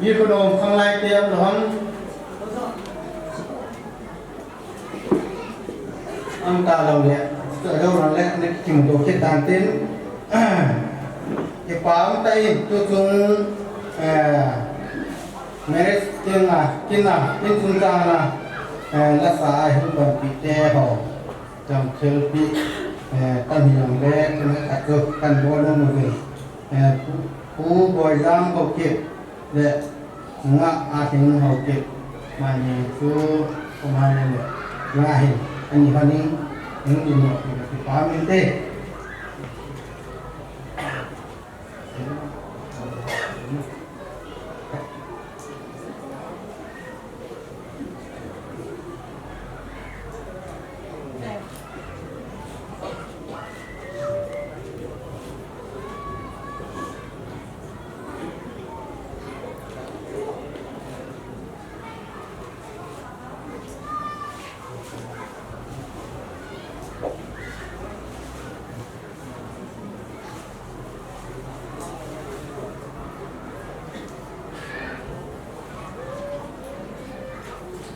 B Khonung Khanglai te um lou ham. Um talou le, chu lou le, na kimuto kit tan tin. Kipa um tah in, tu chung, eh, marriage kin a, kin a, kin chung chang a, eh, lasa a hung panpi te ho. Chang thilpi, eh, tam hi jong le, kin a khat chu kan bol nom uve. Eh, Pu, Pu Boijang Haokip le Nga Ahing Haokip. Mani chu, ko mani le Nga Ahing. Ani hon in, hing din mo, kipa min tin.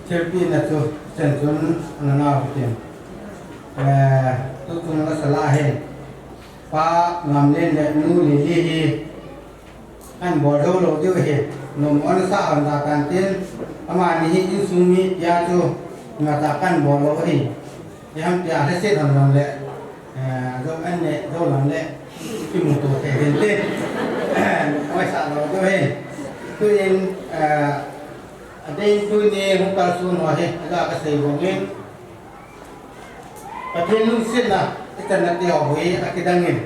Thilpi na chu, chen chun, na na hu tin. Eh, tu chung la sala hin. Pa Ngamlen le nu Lili hi. An bol jou lou diu ahi, nom ana sa hon da tan tin, amani hi insung mi tia chu, nga ta kan bol lou ahi. Iham tia lhaset hon lou le, eh, jou an ne, jou lam le, kimuto thei hin tin. Oi sa lou diu ahi. Tuin, eh, adei tuni hung kalson ho hi, aga ka sei bang in. Pathen lungsetna, ichan na te ho hi, akidang in.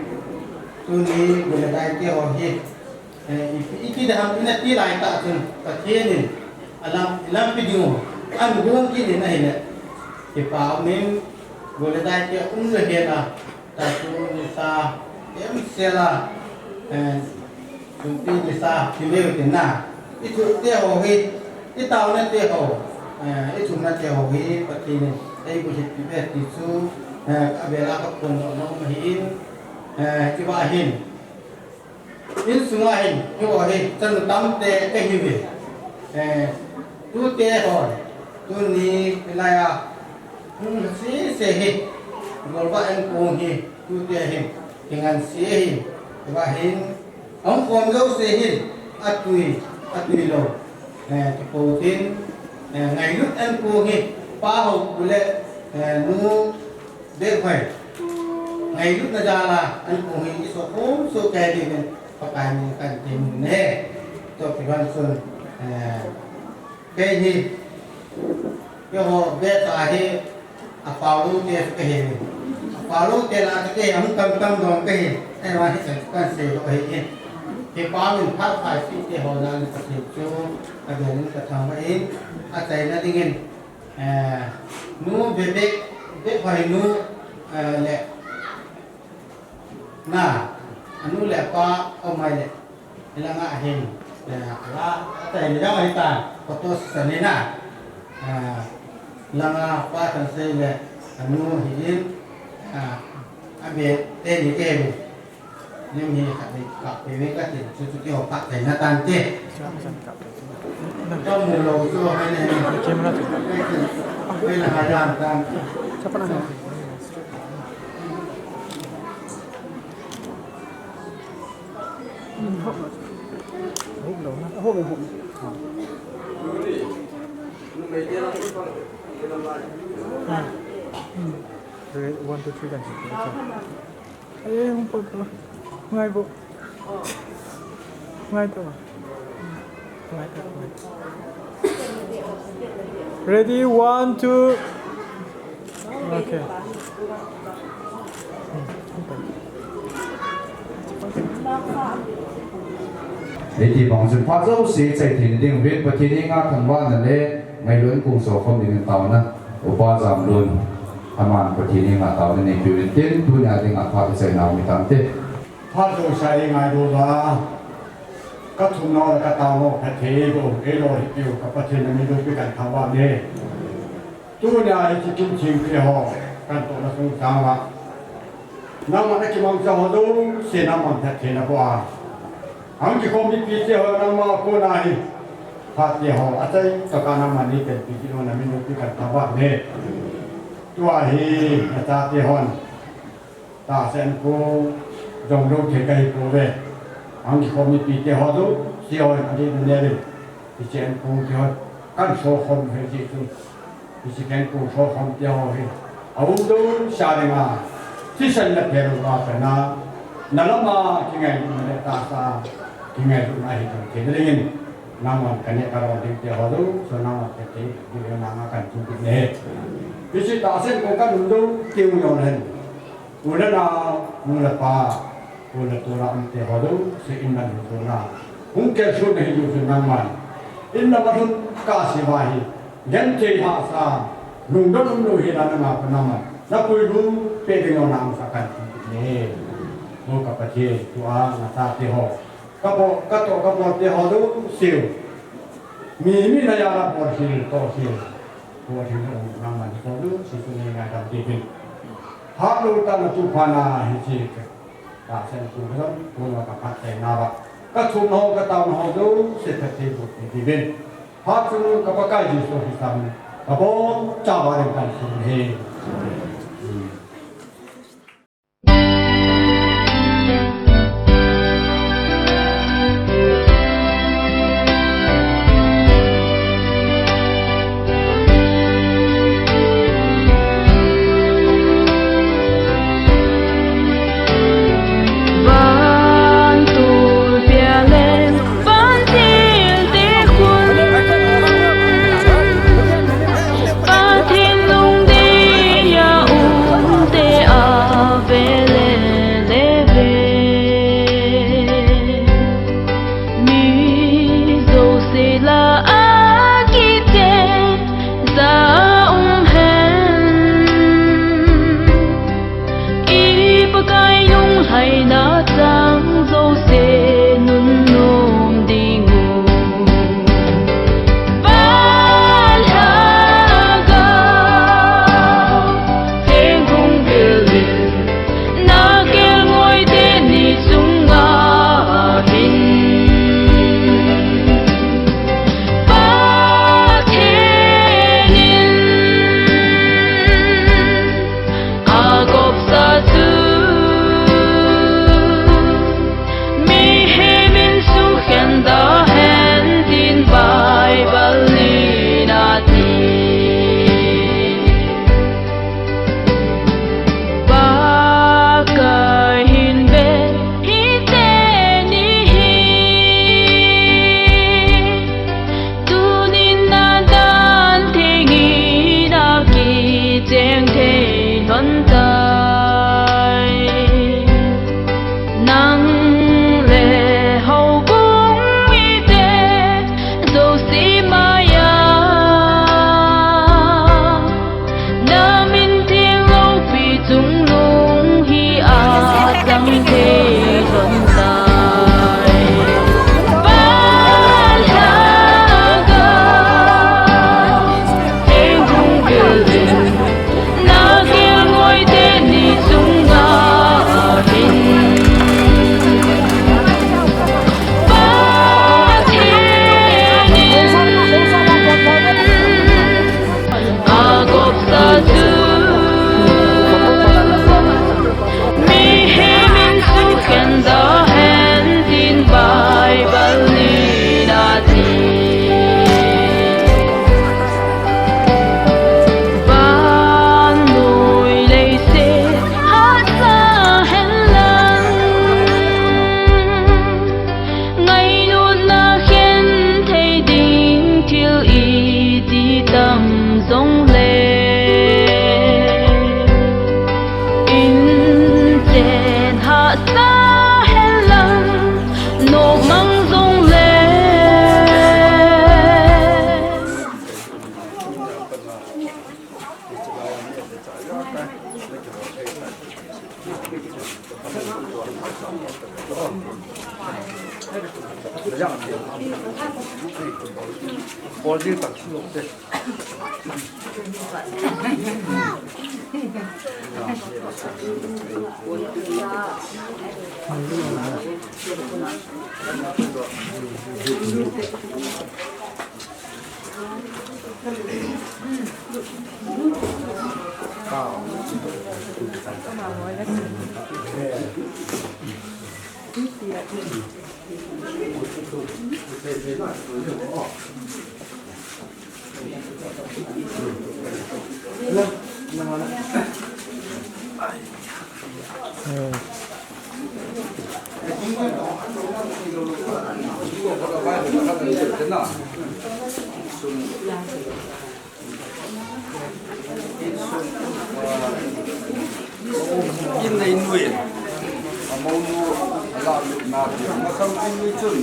Tuni, gol le dai te ho hi. Eh, i, i ti da ham, i na ti lai tah chun, Pathen in, alam, lampi ding u, an gong kit in ahile. Kipa um in, gol le dai te um le hel a, ta chu nisa, em sel a, eh, Sumpi nisa, ti ve u tin na. I chu te ho hi, i taona te ho, eh, i chunna te ho hi, Pathen in, ei bu hit pi ve ti chu, eh, a vela ka pon lo no ma hi in, eh, i va hin. Insunga hin, hi ho hi, chanu tam te ka hi ve. Eh, tu te ho, tuni, i lai a, hung si se hi, gol va en kong hi, tu te hin, kingan si hi, i va hin, Ahung khom jouse hin, atui, atui lou. Eh, kipo tin, eh, ngailut an kong hi, pa ho kule, eh, nu Dekhoi. Ngailutna jal a, an kong hi, i so khom so kei ding in, Pakai min kan ti mun ne. To kiban sun, eh, Kei hi, keiho batch a hi, a pao lou te chu ka hi. A pao lou te lah a chu ka hi, ahung kam kam dong ka hi. Ahivang hi kan, kan sei lou ahi in. Kipa min phat phai pi te ho jal in Pathen chu, ka bel in ka thangvah in, achaina ding in, eh, nu Bebek, Bek Hoinu, eh, le, Na, anu le apa, oh mai le. Ila nga hin, le na, ala, ata ila nga hita, koto sa ni na. Ah, langa pa kan sei le, anu hi in, ah, abe teni ke ni. Nim hi khat ni kap pe ve ka tin, chu chu ke ho pa kai na tan te. Ka mu lo chu hai ne. Camera chu. Pe na ha dan tan. Hop lo na. Hop, hop. Ah. Hmm. One, two, three, kan. Ai, hung pon pon. Ngai bo. Ngai to. Ngai to, ngai to. Ready, one, two. Okay. Hiti bang chun phat jouse chai thei ding uvin, Pathen henga thangvahna le ngailut in kong sokhom dingin taona. Upa Jamlun, aman Pathen henga taona neipeuvin tin, tunia dinga phat ichai nau mi tante. Phat jouse a i ngailut uva, ka thumna le ka taona phatthei eiboh, eilo hi piu ka Pathen na min loupi kan thangvah e. Tunia hiche kin thengpi ho kan tohna sung sanga, nangman na kimangcha ho jouse nangman phattheina boh a, ahung kikhom mipite ho nangma kona hi, phat te ho, achai tokah nangman neipenpi kit un na min loupi kan thangvah e. Tua hi nachate hon tahsa in kong jong lou thei kahi pouve. Ahung kikhom mipite ho jouse hon adih in neuvin. Hiche in kong te ho kan sokhom thei jeh chun, hiche in kong sokhom te ho hi aum jouse dinga thisan le phelou ma pena, na lama kingailutna le tahsa kingailutna hi thei dingin, nangman kaneh karol ding te ho jouse nangman phatthei ding nanga kan thum kit e. Hiche tahsa in kong kan um jou teng jong hen, u le nao, nu le pa, u le tol a umte ho jouse in man hung hung kalsonna hi jouse nangman in na ma lhun kah a hi, genthei hahsa, lungdon umlou hi la nanga pa nangman na puilut peh ding jong nang sa kan thum kit e. O ka Pathen, tua nachate ho, ka bol, ka toh, ka bolte ho jouse, mi, mi na jal a bolkhel, tohkhel, bolkhel nangman ho jouse chu nei ngaidam kit in. Hatlou tah a na tup phat na hiche tahsa in kong jong, kong jong ka phatthei nauva, ka thumna ho, ka taona ho jouse phatthei boh peh uvin. Phat chun ka Pakai Jesu Christa min, ka bol chauva ding kan thum e. In nei nuin, a monu, a la lupna ti, masang in nui chun,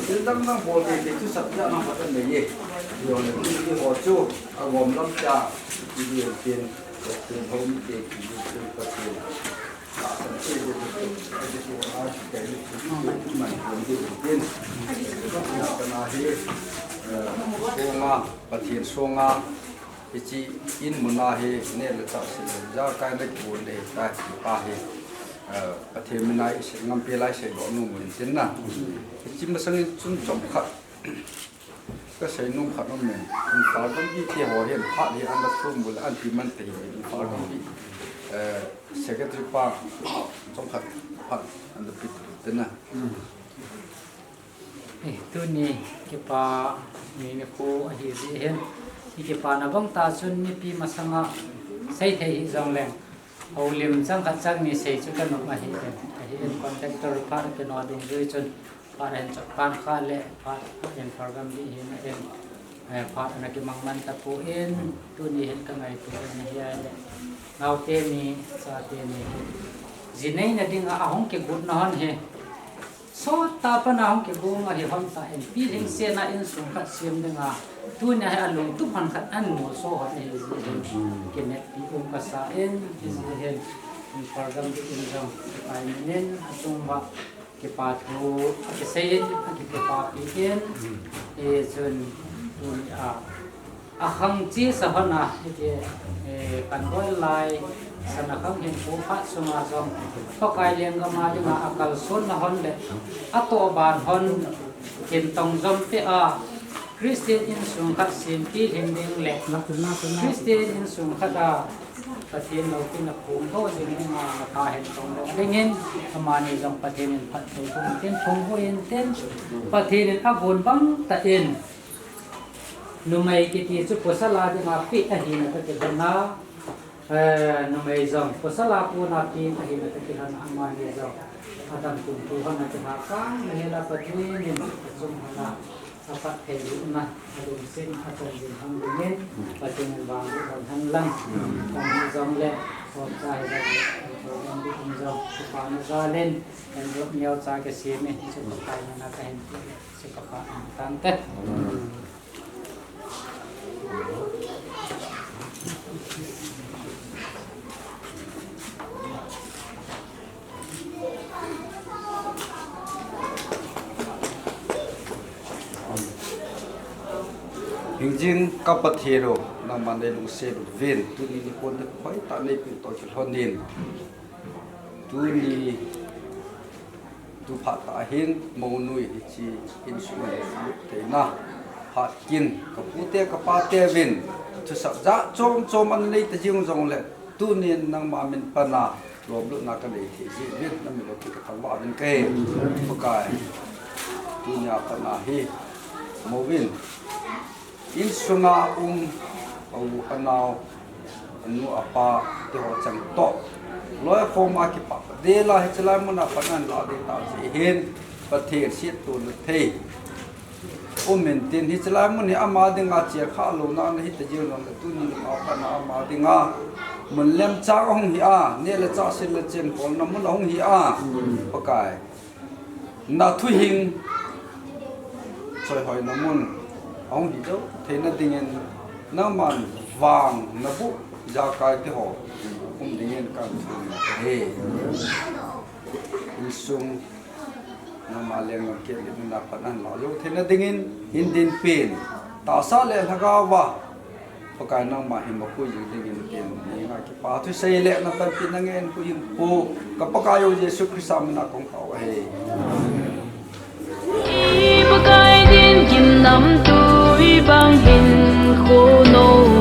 thil dang dang bol te te chu sat ja na mat nei ye. Yo le ti ho chu, a gom lam cha, ti di tin, tin ho mi te ti di tin pa tin. A san che de de de de a chi kai ni chu man kun de de tin. Ka na hi, eh, ko ma, Pathen sunga, Hiche in muna hi neh le chah sel le, jakai le kibol le ta kipa hi, eh, Pathen mina i sei ngam pi lai sei lo nu mun tin na. Hiche masang in chun chomkhat ka sei nom khat nom men. Imphal gam hi te ho hin phat hi an da thum bul an ti man te hi Imphal gam hi, eh, secretary pa chomkhat phat an da pi tin na. Eh, tuni kipa ni nikho ahi jeh hin, i kipana bang ta chun mipi masanga sei thei hih jongleng, houlim chang khat chang ni sei chu ka nom ahi in, ahi in contractor phat a kino dungjui chun phat a hin chot pan kha le phat a hin program ding hin a hin, eh, phat ana kimang man ta pon, tuni hin ka ngaito in ahi a le, naote ni, chate ni, ji neina dinga ahung kigot na hon hi, Sot tah a pat a hung kigong ahi hon ta in, pilhing sena insung khat sem dinga, tunia hi alungtup hon khat an molso hon ahi jeh hin, kineppi um kasa in, hijeh hin, program ding in jong, kipa in, achung uva, kipa thu, akisei in, akikipapi in, hichun, tunia, Akhang chesa hon a, hiti, eh, kan bol lai, sana khang hin pu phat sunga jong, Pakai lenggam a dinga akalson na hon le, atoh ban hon, kintong jom peh a, Christian insung khat sempi lhing ding le, Christian insung khat a, Pathen loupina phongdoh jing dinga, na tha hin tong ding in, amani jong Pathen in phatthei boh in tin, phongdoh in tin, Pathen in agon bang tah in, Numei kiti chu pasal a dinga peh ahina toh kilhon a, eh, numei jong pasal a kona peh ahina toh kilhon a, amani jong adam kum thu hon a kilha kang ahile Pathen in achung hon a, aphatthei lutna, alungset a, achan jing hon ding in, Pathen in vangboh hon hen lang, kan hi jongle, sot cha hi jongle, program ding in jong, kipana jal in, envelope neocha kisem in, chu Pakai min a kahin pe. Sikapan tante. Hingjing ka Pathen u, nangman neilungset uvin, tuni nikho hoitah neipeh toh kilhon in. Tuni Tu phat tah hin, monu in hiche insung a lut theina phat kin, ka pute, ka pate uvin thusap jat chom chom ana nei ta jing jongle, tunin nangma min pan a lomlutna ka nei thei jeh uvin, na min lompi ka thangvah uvin kahi, Pakai. Tunia pat a hi, mou in Insunga um, a u, a nao, a nu, a pa, te ho cheng toh. Loi khom a kipat dela, hiche lai mun a pat a la ding ta jeh hin, Pathen siat tona thei um intin, hiche lai mun hi ama dinga chia kha louna ana hita jing jongle, tuni a pat a ama dinga mun lemchang ahung hi a, neh le chah, sil le chen, bolna mun ahung hi a, Pakai. Na thuhing choihoina mun ahung hi jou theina dingin, nangman vang na buh Ijakai te ho um dingin kahin thum ahi. Insung nangma lenggam kit le nunga pat ahin lah jou theina dingin hin dinpin, tahsa le lhagaova Pakai nangma hin mapui jing dingin tin, nangma kipathu sei le napanpi nangen pu in pu, ka Pakai u Jesu Christa mina kong thum ahi. Pakai din gimnamtui bang hin khono